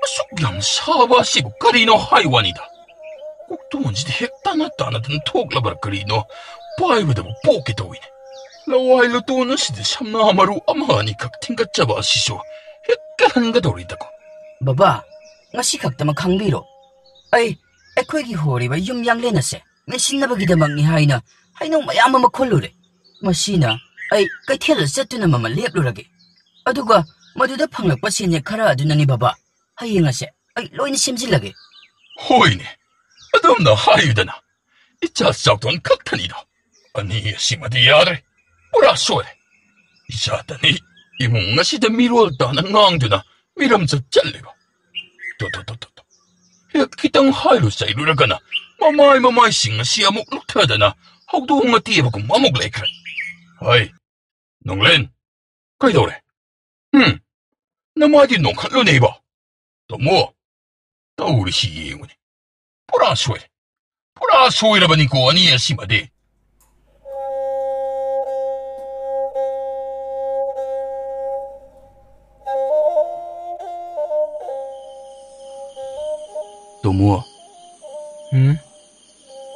ꯑꯁꯨꯛ ꯌꯥꯝ ꯁꯥꯕ ꯑꯁꯤꯕꯨ ꯀꯔꯤꯅꯣ ꯍꯥꯏ ꯋꯥꯅꯤꯗ꯫ ꯀꯣꯛꯇꯣꯟꯁꯤꯗ ꯍꯦꯛ ꯇꯥꯅ ꯇꯥꯅꯗꯅ ꯊꯣꯛꯂꯕ꯭ꯔꯥ ꯀꯔꯤꯅꯣ? ꯄꯥꯏꯕꯗꯕꯨ ꯄꯣꯛꯀꯦ ꯇꯧꯏꯅꯦ꯫ ꯂꯋꯥꯏ ꯂꯨꯇꯣꯟ ꯑꯁꯤꯗ ꯁꯝꯅꯥ ꯃꯔꯨ ꯑꯃ ꯑꯅꯤꯈꯛ ꯊꯤꯡꯒꯠꯆꯕ ꯑꯁꯤꯁꯨ ꯍꯦꯛ ꯀꯜꯍꯟꯒꯗꯧꯔꯤꯗꯀꯣ꯫ ꯕꯕꯥ, ꯉꯁꯤ ꯈꯛꯇꯃꯛ ꯈꯪꯕꯤꯔꯣ꯫ ꯑꯩ ꯑꯩꯈꯣꯏꯒꯤ ꯍꯣꯔꯤꯕ ꯌꯨꯝ ꯌꯥꯡꯂꯦꯟ ꯑꯁꯦ ꯃꯦꯟꯁꯤꯟꯅꯕꯒꯤꯗꯃꯛꯅꯤ ꯍꯥꯏꯅ ꯍꯩꯅꯧ ꯃꯌꯥꯝ ꯑꯃ ꯈꯨꯜꯂꯨꯔꯦ꯫ ꯃꯁꯤꯅ ꯑꯩ ꯀꯩꯊꯦꯜꯗ ꯆꯠꯇꯨꯅ ꯃꯃꯜ ꯂꯦꯞꯂꯨꯔꯒꯦ꯫ ꯑꯗꯨꯒ ꯃꯗꯨꯗ ꯐꯪꯂꯛꯄ ꯁꯦꯟꯌꯦꯛ ꯈꯔ ꯑꯗꯨꯅꯅꯤ ꯕꯕꯥ, ꯍꯌꯦꯡ ꯑꯁꯦ ꯑꯩ ꯂꯣꯏꯅ ꯁꯦꯝꯖꯤꯜꯂꯒꯦ꯫ ꯍꯣꯏꯅꯦ, ꯑꯗꯨꯝꯅ ꯍꯥꯏꯌꯨꯗꯅ꯫ ꯏꯆꯥ ꯆꯥꯎꯊꯣꯟ ꯈꯛꯇꯅꯤꯗꯣ꯫ ꯑꯅꯤ ꯑꯁꯤꯃꯗꯤ ꯌꯥꯗ꯭ꯔꯦ꯫ ꯄꯨꯔꯥ ꯁꯣꯏꯔꯦ꯫ ꯏꯆꯥꯇꯅꯤ ꯏꯃꯨꯡ ꯑꯁꯤꯗ ꯃꯤꯔꯣꯜ ꯇꯥꯅ ꯉꯥꯡꯗꯨꯅ ꯃꯤꯔꯝ ꯆꯠ ꯆꯠꯂꯤꯕ꯫ ꯇꯣ, ꯇꯣ, ꯇꯣ, ꯇꯣ, ꯇꯣ꯫ ꯍꯦꯛ ꯈꯤꯇꯪ ꯍꯥꯏꯔꯨ ꯆꯩꯔꯨꯔꯒꯅ ꯃꯃꯥꯏ ꯃꯃꯥꯏꯁꯤꯡ ꯑꯁꯤ ꯑꯃꯨꯛ ꯂꯨꯞꯊꯗꯅ ꯍꯧꯗꯣꯡ ꯑꯇꯦꯕꯒꯨꯝ ꯑꯃꯨꯛ ꯂꯩꯈ꯭ꯔꯦ꯫ ꯍꯩ, ꯅꯣꯡꯂꯦꯟ, ꯀꯩꯗꯧꯔꯦ? ꯍꯨꯝ, ꯅꯃꯥꯏꯗꯤ ꯅꯣꯡꯈꯠꯂꯨꯅꯦ ꯏꯕꯣ꯫ ꯇꯥꯃꯣ, ꯇꯧꯔꯤꯁꯤ ꯌꯦꯡꯉꯨꯅꯦ꯫ ꯄꯨꯔꯥ ꯁꯣꯏꯔꯦ꯫ ꯄꯨꯔꯥ ꯁꯣꯏꯔꯕꯅꯤꯀꯣ ꯑꯅꯤ ꯑꯁꯤꯃꯗꯤ꯫ ꯇꯥꯃꯣ꯫ ꯎꯝ?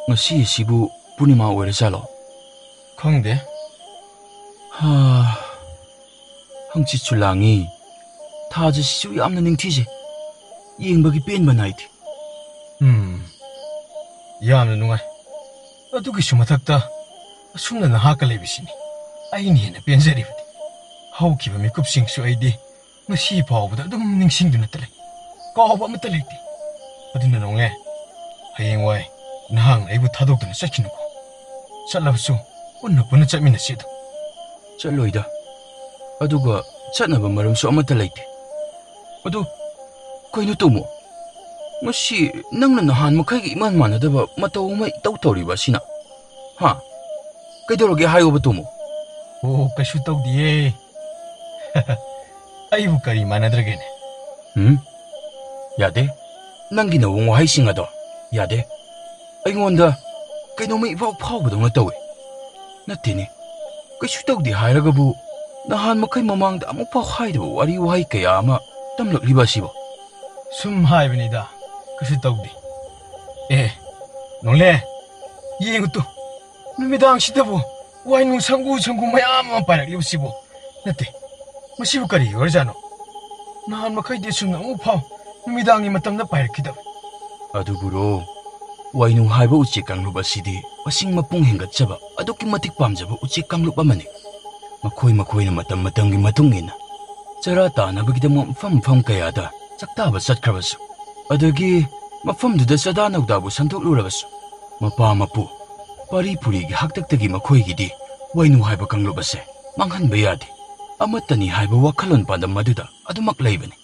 ꯉꯁꯤ ꯑꯁꯤꯕꯨ ꯄꯨꯔꯅꯤꯃꯥ ꯑꯣꯏꯔꯖꯥꯠꯂꯣ? ꯈꯪꯗꯦ꯫ ꯍꯥ, ꯍꯪꯆꯤꯠꯁꯨ ꯂꯥꯡꯉꯤ꯫ ꯊꯥꯖꯁꯤꯁꯨ ꯌꯥꯝꯅ ꯅꯤꯡꯊꯤꯖꯩ꯫ ꯌꯦꯡꯕꯒꯤ ꯄꯦꯟꯕ ꯅꯥꯏꯗꯦ꯫ ꯎꯝ, ꯌꯥꯝꯅ ꯅꯨꯡꯉꯥꯏ꯫ ꯑꯗꯨꯒꯤꯁꯨ ꯃꯊꯛꯇ ꯑꯁꯨꯝꯅ ꯅꯍꯥꯛꯀ ꯂꯩꯕꯁꯤꯅꯤ ꯑꯩꯅ ꯍꯦꯟꯅ ꯄꯦꯟꯖꯔꯤꯕꯗꯤ꯫ ꯍꯧꯈꯤꯕ ꯃꯤꯀꯨꯞꯁꯤꯡꯁꯨ ꯑꯩꯗꯤ ꯉꯁꯤ ꯐꯥꯎꯕꯗ ꯑꯗꯨꯝ ꯅꯤꯡꯁꯤꯡꯗꯨꯅꯇ ꯂꯩ꯫ ꯀꯥꯎꯕ ꯑꯃꯠꯇ ꯂꯩꯇꯦ꯫ ꯑꯗꯨꯅ ꯅꯣꯡꯂꯦ, ꯍꯌꯦꯡꯋꯥꯏ ꯅꯍꯥꯛꯅ ꯑꯩꯕꯨ ꯊꯥꯗꯣꯛꯇꯨꯅ ꯆꯠꯈꯤꯅꯨꯀꯣ꯫ ꯆꯠꯂꯕꯁꯨ ꯄꯨꯟꯅ ꯄꯨꯟꯅ ꯆꯠꯃꯤꯟꯅꯁꯤ ꯑꯗꯨꯝ꯫ ꯆꯠꯂꯣꯏꯗ꯫ ꯑꯗꯨꯒ ꯆꯠꯅꯕ ꯃꯔꯝꯁꯨ ꯑꯃꯠꯇ ꯂꯩꯇꯦ꯫ ꯑꯗꯨ ꯀꯩꯅꯣ ꯇꯥꯃꯣ? ꯉꯁꯤ ꯅꯪꯅ ꯅꯍꯥꯟ ꯃꯈꯩꯒ ꯏꯃꯥꯟ ꯃꯥꯟꯅꯗꯕ ꯃꯇꯧ ꯑꯃ ꯏꯇꯧ ꯇꯧꯔꯤꯕ ꯑꯁꯤꯅ? ꯍꯥ? ꯀꯩꯗꯧꯔꯒꯦ ꯍꯥꯏꯌꯣꯕ ꯇꯥꯃꯣ? ꯑꯣ, ꯀꯩꯁꯨ ꯇꯧꯗꯤꯌꯦ꯫ ꯑꯩꯕꯨ ꯀꯔꯤ ꯃꯥꯟꯅꯗ꯭ꯔꯒꯦꯅꯦ? ꯎꯝ? ꯌꯥꯗꯦ꯫ ꯅꯪꯒꯤ ꯅꯋꯣꯡ ꯋꯥꯍꯩꯁꯤꯡ ꯑꯗꯣ ꯌꯥꯗꯦ꯫ ꯑꯩꯉꯣꯟꯗ ꯀꯩꯅꯣꯝꯃ ꯏꯐꯥꯎ ꯐꯥꯎꯕꯗꯧꯅ ꯇꯧꯏ꯫ ꯅꯠꯇꯦꯅꯦ, ꯀꯩꯁꯨ ꯇꯧꯗꯦ ꯍꯥꯏꯔꯒꯕꯨ ꯅꯍꯥꯟ ꯃꯈꯩ ꯃꯃꯥꯡꯗ ꯑꯃꯨꯛꯐꯥꯎ ꯍꯥꯏꯗꯕ ꯋꯥꯔꯤ ꯋꯥꯍꯩ ꯀꯌꯥ ꯑꯃ ꯇꯝꯂꯛꯂꯤꯕ ꯑꯁꯤꯕꯣ? ꯁꯨꯝ ꯍꯥꯏꯕꯅꯤꯗ, ꯀꯩꯁꯨ ꯇꯧꯗꯦ꯫ ꯑꯦ, ꯅꯣꯡꯂꯦ, ꯌꯦꯡꯉꯨ ꯇꯨ, ꯅꯨꯃꯤꯗꯥꯡꯁꯤꯗꯕꯨ ꯋꯥꯏꯅꯨ ꯁꯪꯒꯨ ꯁꯪꯒꯨ ꯃꯌꯥꯝ ꯑꯃ ꯄꯥꯏꯔꯛꯂꯤꯕꯁꯤꯕꯨ꯫ ꯅꯠꯇꯦ, ꯃꯁꯤꯕꯨ ꯀꯔꯤ ꯑꯣꯏꯔꯖꯥꯠꯅꯣ? ꯅꯍꯥꯟ ꯃꯈꯩꯗꯤ ꯑꯁꯨꯝꯅ ꯑꯃꯨꯛꯐꯥꯎ ꯅꯨꯃꯤꯗꯥꯡꯒꯤ ꯃꯇꯝꯗ ꯄꯥꯏꯔꯛꯈꯤꯗꯕ꯫ ꯑꯗꯨꯕꯨꯔꯣ, ꯋꯥꯏꯅꯨ ꯍꯥꯏꯕ ꯎꯆꯦꯛ ꯀꯥꯡꯂꯨꯞ ꯑꯁꯤꯗꯤ ꯃꯁꯤꯡ ꯃꯄꯨꯡ ꯍꯦꯟꯒꯠꯆꯕ ꯑꯗꯨꯛꯀꯤ ꯃꯇꯤꯛ ꯄꯥꯝꯖꯕ ꯎꯆꯦꯛ ꯀꯥꯡꯂꯨꯞ ꯑꯃꯅꯤ꯫ ꯃꯈꯣꯏ ꯃꯈꯣꯏꯅ ꯃꯇꯝ ꯃꯇꯝꯒꯤ ꯃꯇꯨꯡ ꯏꯟꯅ ꯆꯔꯥ ꯇꯥꯅꯕꯒꯤꯗꯃꯛ ꯃꯐꯝ ꯃꯐꯝ ꯀꯌꯥꯗ ꯆꯥꯛꯇꯥꯕ ꯆꯠꯈ꯭ꯔꯕꯁꯨ, ꯑꯗꯒꯤ ꯃꯐꯝꯗꯨꯗ ꯆꯥꯗꯥ ꯅꯧꯗꯥꯕꯨ ꯁꯟꯗꯣꯛꯂꯨꯔꯕꯁꯨ, ꯃꯄꯥ ꯃꯄꯨ, ꯄꯥꯔꯤ ꯄꯨꯔꯤꯒꯤ ꯍꯥꯛꯇꯛꯇꯒꯤ ꯃꯈꯣꯏꯒꯤꯗꯤ ꯋꯥꯏꯅꯨ ꯍꯥꯏꯕ ꯀꯥꯡꯂꯨꯞ ꯑꯁꯦ ꯃꯥꯡꯍꯟꯕ ꯌꯥꯗꯦ, ꯑꯃꯠꯇꯅꯤ ꯍꯥꯏꯕ ꯋꯥꯈꯜꯂꯣꯟ ꯄꯥꯟꯗꯝ ꯑꯗꯨꯗ ꯑꯗꯨꯃꯛ ꯂꯩꯕꯅꯤ꯫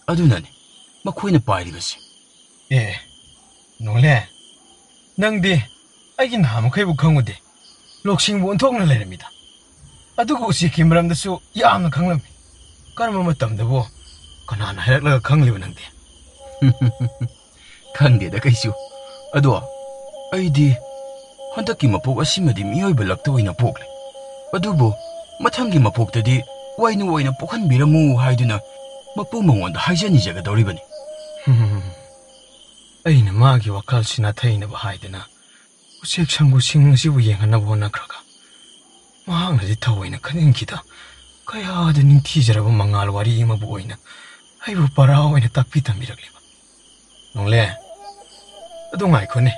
ꯑꯗꯨꯅꯅꯤ ꯃꯈꯣꯏꯅ ꯄꯥꯏꯔꯤꯕꯁꯤ꯫ ꯑꯦ, ꯅꯣꯡꯂꯦ, ꯅꯪꯗꯤ ꯑꯩꯒꯤ ꯅꯍꯥ ꯃꯈꯩꯕꯨ ꯈꯪꯉꯨꯗꯦ, ꯂꯧꯁꯤꯡꯕꯨ ꯑꯣꯟꯊꯣꯛꯅ ꯂꯩꯔꯝꯃꯤꯗ꯫ ꯑꯗꯨꯒ ꯎꯆꯦꯛꯀꯤ ꯃꯔꯝꯗꯁꯨ ꯌꯥꯝꯅ ꯈꯪꯂꯝꯃꯤ꯫ ꯀꯔꯝꯕ ꯃꯇꯝꯗꯕꯨ ꯀꯅꯥꯅ ꯍꯥꯏꯔꯛꯂꯒ ꯈꯪꯂꯤꯕ ꯅꯪꯗꯤ? ꯈꯪꯗꯦꯗ ꯀꯩꯁꯨ꯫ ꯑꯗꯣ ꯑꯩꯗꯤ ꯍꯟꯗꯛꯀꯤ ꯃꯄꯣꯛ ꯑꯁꯤꯃꯗꯤ ꯃꯤꯑꯣꯏꯕ ꯂꯛꯇ ꯑꯣꯏꯅ ꯄꯣꯛꯂꯦ꯫ ꯑꯗꯨꯕꯨ ꯃꯊꯪꯒꯤ ꯃꯄꯣꯛꯇꯗꯤ ꯋꯥꯏꯅꯨ ꯑꯣꯏꯅ ꯄꯣꯛꯍꯟꯕꯤꯔꯝꯃꯨ ꯍꯥꯏꯗꯨꯅ ꯃꯄꯨ ꯃꯉꯣꯟꯗ ꯍꯥꯏꯖꯅꯤꯖꯒꯗꯧꯔꯤꯕꯅꯤ꯫ ꯑꯩꯅ ꯃꯥꯒꯤ ꯋꯥꯈꯜ ꯁꯤꯟꯅꯊꯩꯅꯕ ꯍꯥꯏꯗꯅ ꯎꯆꯦꯛ ꯁꯪꯒꯨꯁꯤꯡ ꯑꯁꯤꯕꯨ ꯌꯦꯡꯍꯟꯅꯕ ꯍꯣꯠꯅꯈ꯭ꯔꯒ, ꯃꯍꯥꯛꯅꯗꯤ ꯊꯑꯣꯏꯅ ꯈꯟꯅꯤꯡꯈꯤꯗ ꯀꯌꯥꯗ ꯅꯤꯡꯊꯤꯖꯔꯕ ꯃꯉꯥꯜ ꯋꯥꯔꯤ ꯑꯃꯕꯨ ꯑꯣꯏꯅ ꯑꯩꯕꯨ ꯄꯔꯥ ꯑꯣꯏꯅ ꯇꯥꯛꯄꯤ ꯇꯝꯕꯤꯔꯛꯂꯤꯕ꯫ ꯅꯣꯡꯂꯦ, ꯑꯗꯨ ꯉꯥꯏꯈꯣꯅꯦ,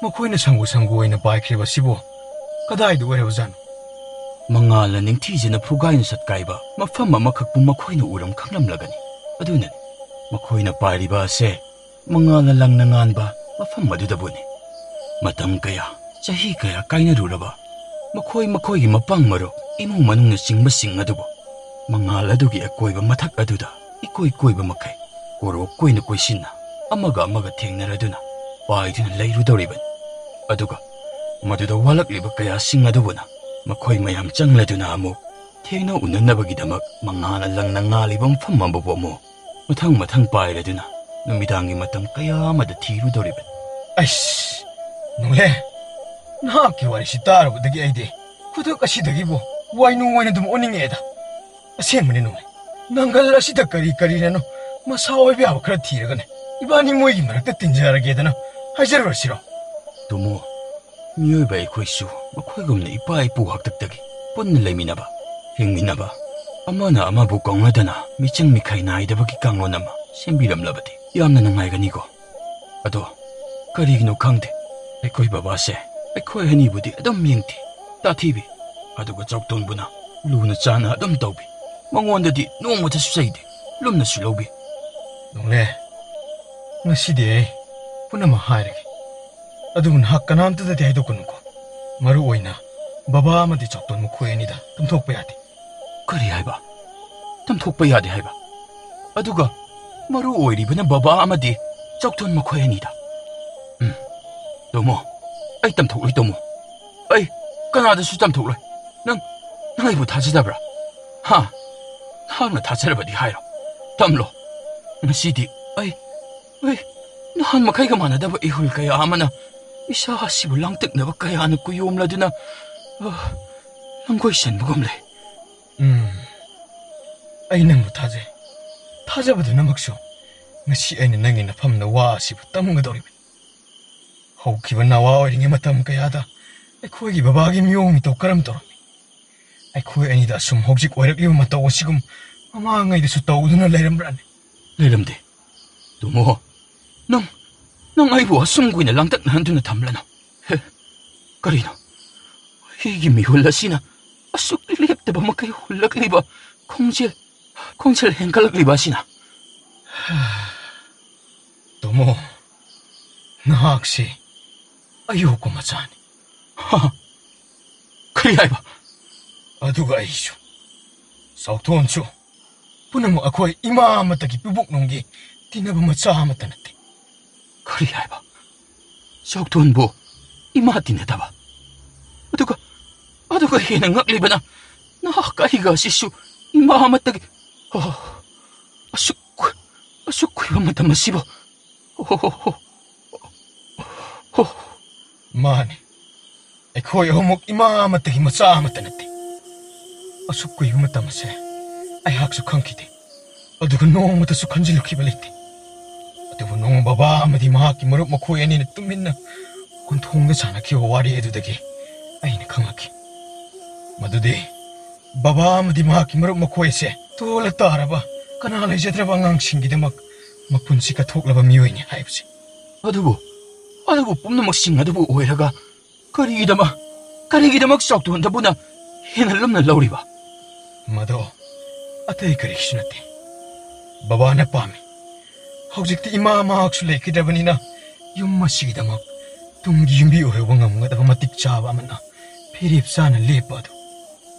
ꯃꯈꯣꯏꯅ ꯁꯪꯒꯨ ꯁꯪꯒꯨ ꯑꯣꯏꯅ ꯄꯥꯏꯈ꯭ꯔꯤꯕ ꯑꯁꯤꯕꯨ ꯀꯗꯥꯏꯗ ꯑꯣꯏꯔꯕꯖꯥꯠꯅꯣ? ꯃꯉꯥꯜꯅ ꯅꯤꯡꯊꯤꯖꯅ ꯐꯨꯒꯥꯏꯅ ꯁꯠꯀꯥꯏꯕ ꯃꯐꯝ ꯑꯃꯈꯛꯄꯨ ꯃꯈꯣꯏꯅ ꯎꯔꯝ ꯈꯪꯂꯝꯂꯒꯅꯤ꯫ ꯑꯗꯨꯅꯅꯤ ꯃꯈꯣꯏꯅ ꯄꯥꯏꯔꯤꯕ ꯑꯁꯦ ꯃꯉꯥꯜꯅ ꯂꯪꯅ ꯉꯥꯟꯕ ꯃꯐꯝ ꯑꯗꯨꯗꯕꯨꯅꯤ꯫ ꯃꯇꯝ ꯀꯌꯥ, ꯆꯍꯤ ꯀꯌꯥ ꯀꯥꯏꯅꯔꯨꯔꯕ ꯃꯈꯣꯏ ꯃꯈꯣꯏꯒꯤ ꯃꯄꯥꯡ ꯃꯔꯨꯞ, ꯏꯃꯨꯡ ꯃꯅꯨꯡꯅꯆꯤꯡꯕꯁꯤꯡ ꯑꯗꯨꯕꯨ ꯃꯉꯥꯜ ꯑꯗꯨꯒꯤ ꯑꯀꯣꯏꯕ ꯃꯊꯛ ꯑꯗꯨꯗ ꯏꯀꯣꯏ ꯀꯣꯏꯕ ꯃꯈꯩ ꯀꯣꯔꯣꯛ ꯀꯣꯏꯅ ꯀꯣꯏꯁꯤꯟꯅ ꯑꯃꯒ ꯑꯃꯒ ꯊꯦꯡꯅꯔꯗꯨꯅ ꯄꯥꯏꯗꯨꯅ ꯂꯩꯔꯨꯗꯧꯔꯤꯕꯅꯤ꯫ ꯑꯗꯨꯒ ꯃꯗꯨꯗ ꯋꯥꯂꯛꯂꯤꯕ ꯀꯌꯥꯁꯤꯡ ꯑꯗꯨꯕꯨꯅ ꯃꯈꯣꯏ ꯃꯌꯥꯝ ꯆꯪꯂꯗꯨꯅ ꯑꯃꯨꯛ ꯊꯦꯡꯅ ꯎꯅꯅꯕꯒꯤꯗꯃꯛ ꯃꯉꯥꯜꯅ ꯂꯪꯅ ꯉꯥꯜꯂꯤꯕ ꯃꯐꯝ ꯑꯃꯕꯨ ꯑꯃꯨꯛ ꯃꯊꯪ ꯃꯊꯪ ꯄꯥꯏꯔꯗꯨꯅ ꯅꯨꯃꯤꯗꯥꯡꯒꯤ ꯃꯇꯝ ꯀꯌꯥ ꯑꯃꯗ ꯊꯤꯔꯨꯗꯧꯔꯤꯕꯅꯤ꯫ ꯑꯩꯁ, ꯅꯣꯡꯂꯦ, ꯅꯍꯥꯛꯀꯤ ꯋꯥꯔꯤꯁꯤ ꯇꯥꯔꯨꯕꯗꯒꯤ ꯑꯩꯗꯤ ꯈꯨꯗꯛ ꯑꯁꯤꯗꯒꯤꯕꯨ ꯋꯥꯏꯅꯨ ꯑꯣꯏꯅ ꯑꯗꯨꯝ ꯑꯣꯟꯅꯤꯡꯉꯛꯑꯦꯗ꯫ ꯑꯁꯦꯡꯕꯅꯤ ꯅꯣꯡꯂꯦ, ꯅꯪꯒꯜ ꯑꯁꯤꯗ ꯀꯔꯤ ꯀꯔꯤꯅꯅꯣ ꯃꯁꯥ ꯑꯣꯏꯕ ꯌꯥꯕ ꯈꯔ ꯊꯤꯔꯒꯅꯦ, ꯏꯕꯥꯅꯤ ꯃꯣꯏꯒꯤ ꯃꯔꯛꯇ ꯇꯤꯟꯖꯔꯒꯦꯗꯅ ꯍꯥꯏꯖꯔꯨꯔꯁꯤꯔꯣ? ꯇꯨꯝꯃꯣ, ꯃꯤꯑꯣꯏꯕ ꯑꯩꯈꯣꯏꯁꯨ ꯃꯈꯣꯏꯒꯨꯝꯅ ꯏꯄꯥ ꯏꯄꯨ ꯍꯥꯛꯇꯛꯇꯒꯤ ꯄꯨꯟꯅ ꯂꯩꯃꯤꯟꯅꯕ, ꯍꯤꯡꯃꯤꯟꯅꯕ, ꯑꯃꯅ ꯑꯃꯕꯨ ꯀꯧꯅꯗꯅ ꯃꯤꯆꯪ ꯃꯤꯈꯥꯏ ꯅꯥꯏꯗꯕꯒꯤ ꯀꯥꯡꯂꯣꯟ ꯑꯃ ꯁꯦꯝꯕꯤꯔꯝꯂꯕꯗꯤ ꯌꯥꯝꯅ ꯅꯨꯡꯉꯥꯏꯒꯅꯤꯀꯣ꯫ ꯑꯗꯣ ꯀꯔꯤꯒꯤꯅꯣ ꯈꯪꯗꯦ, ꯑꯩꯈꯣꯏ ꯕꯕꯥꯁꯦ ꯑꯩꯈꯣꯏ ꯑꯅꯤꯕꯨꯗꯤ ꯑꯗꯨꯝ ꯌꯦꯡꯊꯤ, ꯇꯥꯊꯤꯕꯤ, ꯑꯗꯨꯒ ꯆꯥꯎꯇꯣꯟꯕꯨꯅ ꯂꯨꯅ ꯆꯥꯟꯅ ꯑꯗꯨꯝ ꯇꯧꯕꯤ꯫ ꯃꯉꯣꯟꯗꯗꯤ ꯅꯣꯡꯃꯇꯁꯨ ꯆꯩꯗꯦ, ꯂꯨꯝꯅꯁꯨ ꯂꯧꯕꯤ꯫ ꯅꯣꯡꯂꯦ, ꯉꯁꯤꯗꯤ ꯑꯩ ꯄꯨꯝꯅꯃꯛ ꯍꯥꯏꯔꯒꯦ꯫ ꯑꯗꯨꯕꯨ ꯅꯍꯥꯛ ꯀꯅꯥꯝꯇꯗꯗꯤ ꯍꯥꯏꯗꯣꯛꯀꯅꯨꯀꯣ꯫ ꯃꯔꯨ ꯑꯣꯏꯅ ꯕꯕꯥ ꯑꯃꯗꯤ ꯆꯥꯎꯇꯣꯟ ꯃꯈꯣꯏ ꯑꯅꯤꯗ ꯇꯝꯊꯣꯛꯄ ꯌꯥꯗꯦ꯫ ꯀꯔꯤ ꯍꯥꯏꯕ? ꯇꯝꯊꯣꯛꯄ ꯌꯥꯗꯦ ꯍꯥꯏꯕ? ꯑꯗꯨꯒ ꯃꯔꯨ ꯑꯣꯏꯔꯤꯕꯅ ꯕꯕꯥ ꯑꯃꯗꯤ ꯆꯥꯎꯇꯣꯟ ꯃꯈꯣꯏ ꯑꯅꯤꯗ꯫ ꯎꯝ, ꯇꯥꯃꯣ, ꯑꯩ ꯇꯝꯊꯣꯛꯂꯣꯏ, ꯇꯥꯃꯣ꯫ ꯑꯩ ꯀꯅꯥꯗꯁꯨ ꯇꯝꯊꯣꯛꯂꯣꯏ꯫ ꯅꯪ, ꯅꯪ ꯑꯩꯕꯨ ꯊꯥꯖꯗꯕ꯭ꯔꯥ? ꯍꯥ? ꯅꯍꯥꯛꯅ ꯊꯥꯖꯔꯕꯗꯤ ꯍꯥꯏꯔꯣ꯫ ꯇꯝꯂꯣ꯫ ꯉꯁꯤꯗꯤ ꯑꯩ, ꯑꯩ ꯅꯍꯥꯟ ꯃꯈꯩꯒ ꯃꯥꯟꯅꯗꯕ ꯏꯍꯨꯜ ꯀꯌꯥ ꯑꯃꯅ ꯏꯁꯥ ꯑꯁꯤꯕꯨ ꯂꯥꯡꯇꯛꯅꯕ ꯀꯌꯥꯅ ꯀꯨꯌꯣꯝꯂꯗꯨꯅ, ꯑ, ꯂꯝꯒꯣꯏ ꯆꯟꯕꯒꯨꯝ ꯂꯩ꯫ ꯎꯝ, ꯑꯩ ꯅꯪꯕꯨ ꯊꯥꯖꯩ꯫ ꯊꯥꯖꯕꯗꯨꯅꯃꯛꯁꯨ ꯉꯁꯤ ꯑꯩꯅ ꯅꯪꯒꯤ ꯅꯐꯝꯗ ꯋꯥ ꯑꯁꯤꯕꯨ ꯇꯝꯒꯗꯧꯔꯤꯕꯅꯤ꯫ ꯍꯧꯈꯤꯕ ꯅꯋꯥ ꯑꯣꯏꯔꯤꯉꯩ ꯃꯇꯝ ꯀꯌꯥꯗ ꯑꯩꯈꯣꯏꯒꯤ ꯕꯕꯥꯒꯤ ꯃꯤꯑꯣꯡ ꯃꯇꯧ ꯀꯔꯝ ꯇꯧꯔꯝꯃꯤ? ꯑꯩꯈꯣꯏ ꯑꯅꯤꯗ ꯑꯁꯨꯝ ꯍꯧꯖꯤꯛ ꯑꯣꯏꯔꯛꯂꯤꯕ ꯃꯇꯧ ꯑꯁꯤꯒꯨꯝ ꯃꯃꯥꯡꯉꯩꯗꯁꯨ ꯇꯧꯗꯨꯅ ꯂꯩꯔꯝꯕ꯭ꯔꯥꯅꯦ? ꯂꯩꯔꯝꯗꯦ꯫ ꯇꯥꯃꯣ, ꯅꯪ, ꯅꯪ ꯑꯩꯕꯨ ꯑꯁꯨꯝ ꯀꯨꯏꯅ ꯂꯥꯡꯇꯛꯅꯍꯟꯗꯨꯅ ꯊꯝꯂꯅꯨ꯫ ꯍꯦ, ꯀꯔꯤꯅꯣ? ꯑꯩꯒꯤ ꯃꯤꯍꯨꯜ ꯑꯁꯤꯅ ꯑꯁꯨꯛ ꯂꯦꯞꯇꯕ ꯃꯈꯩ ꯍꯨꯜꯂꯛꯂꯤꯕ ꯈꯣꯡꯖꯦꯜ, ꯈꯣꯡꯖꯦꯜ ꯍꯦꯟꯒꯠꯂꯛꯂꯤꯕ ꯑꯁꯤꯅ? ꯇꯥꯃꯣ, ꯅꯍꯥꯛꯁꯤ ꯑꯌꯣꯛꯄ ꯃꯆꯥꯅꯤ꯫ ꯍꯥ? ꯀꯔꯤ ꯍꯥꯏꯕ? ꯑꯗꯨꯒ ꯑꯩꯁꯨ, ꯆꯥꯎꯊꯣꯟꯁꯨ, ꯄꯨꯝꯅꯃꯛ ꯑꯩꯈꯣꯏ ꯏꯃꯥ ꯑꯃꯠꯇꯒꯤ ꯄꯨꯕꯨꯛꯅꯨꯡꯒꯤ ꯇꯤꯟꯅꯕ ꯃꯆꯥ ꯑꯃꯠꯇ ꯅꯠꯇꯦ꯫ ꯀꯔꯤ ꯍꯥꯏꯕ? ꯆꯥꯎꯊꯣꯟꯕꯨ ꯏꯃꯥ ꯇꯤꯟꯅꯗꯕ? ꯑꯗꯨꯒ, ꯑꯗꯨꯒ ꯍꯦꯟꯅ ꯉꯛꯂꯤꯕꯅ, ꯅꯍꯥꯛ ꯑꯩꯒ ꯑꯁꯤꯁꯨ ꯏꯃꯥ ꯑꯃꯠꯇꯒꯤ, ꯑꯣ, ꯑꯁꯨꯛ, ꯑꯁꯨꯛ ꯀꯨꯏꯕ ꯃꯇꯝ ꯑꯁꯤꯕꯨ꯫ ꯑꯣ, ꯍꯣ, ꯍꯣ, ꯍꯣ꯫ ꯃꯥꯅꯤ, ꯑꯩꯈꯣꯏ ꯑꯍꯨꯝꯃꯛ ꯏꯃꯥ ꯑꯃꯠꯇꯒꯤ ꯃꯆꯥ ꯑꯃꯠꯇ ꯅꯠꯇꯦ꯫ ꯑꯁꯨꯛ ꯀꯨꯏꯕ ꯃꯇꯝ ꯑꯁꯦ ꯑꯩꯍꯥꯛꯁꯨ ꯈꯪꯈꯤꯗꯦ, ꯑꯗꯨꯒ ꯅꯣꯡꯃꯇꯁꯨ ꯈꯟꯖꯤꯜꯂꯨꯈꯤꯕ ꯂꯩꯇꯦ꯫ ꯑꯗꯨꯕꯨ ꯅꯣꯡꯃ ꯕꯕꯥ ꯑꯃꯗꯤ ꯃꯍꯥꯛꯀꯤ ꯃꯔꯨꯞ ꯃꯈꯣꯏ ꯑꯅꯤꯅ ꯇꯨꯃꯤꯟꯅ ꯀꯣꯟꯊꯣꯡꯗ ꯁꯥꯟꯅꯈꯤꯕ ꯋꯥꯔꯤ ꯑꯗꯨꯗꯒꯤ ꯑꯩꯅ ꯈꯪꯂꯛꯈꯤ꯫ ꯃꯗꯨꯗꯤ ꯕꯕꯥ ꯑꯃꯗꯤ ꯃꯍꯥꯛꯀꯤ ꯃꯔꯨꯞ ꯃꯈꯣꯏ ꯑꯁꯦ ꯇꯣꯜꯂ ꯇꯥꯔꯕ, ꯀꯅꯥ ꯂꯩꯖꯗ꯭ꯔꯕ ꯑꯉꯥꯡꯁꯤꯡꯒꯤꯗꯃꯛ ꯃꯄꯨꯟꯁꯤ ꯀꯠꯊꯣꯛꯂꯕ ꯃꯤꯑꯣꯏꯅꯤ ꯍꯥꯏꯕꯁꯦ꯫ ꯑꯗꯨꯕꯨ, ꯑꯗꯨꯕꯨ ꯄꯨꯝꯅꯃꯛꯁꯤꯡ ꯑꯗꯨꯕꯨ ꯑꯣꯏꯔꯒ ꯀꯔꯤꯒꯤꯗꯃꯛ, ꯀꯔꯤꯒꯤꯗꯃꯛ ꯆꯥꯎꯇꯣꯟꯗꯕꯨꯅ ꯍꯦꯟꯅ ꯂꯨꯝꯅ ꯂꯧꯔꯤꯕ? ꯃꯗꯣ ꯑꯇꯩ ꯀꯔꯤꯁꯨ ꯅꯠꯇꯦ꯫ ꯕꯕꯥꯅ ꯄꯥꯝꯃꯤ꯫ ꯍꯧꯖꯤꯛꯇꯤ ꯏꯃꯥ ꯃꯍꯥꯛꯁꯨ ꯂꯩꯈꯤꯗ꯭ꯔꯕꯅꯤꯅ ꯌꯨꯝ ꯑꯁꯤꯒꯤꯗꯃꯛ ꯇꯨꯡꯒꯤ ꯌꯨꯝꯕꯤ ꯑꯣꯏꯍꯧꯕ ꯉꯝꯒꯗꯕ ꯃꯇꯤꯛ ꯆꯥꯕ ꯑꯃꯅ ꯐꯤꯔꯦꯞ ꯆꯥꯅ ꯂꯦꯞꯄ ꯑꯗꯨ꯫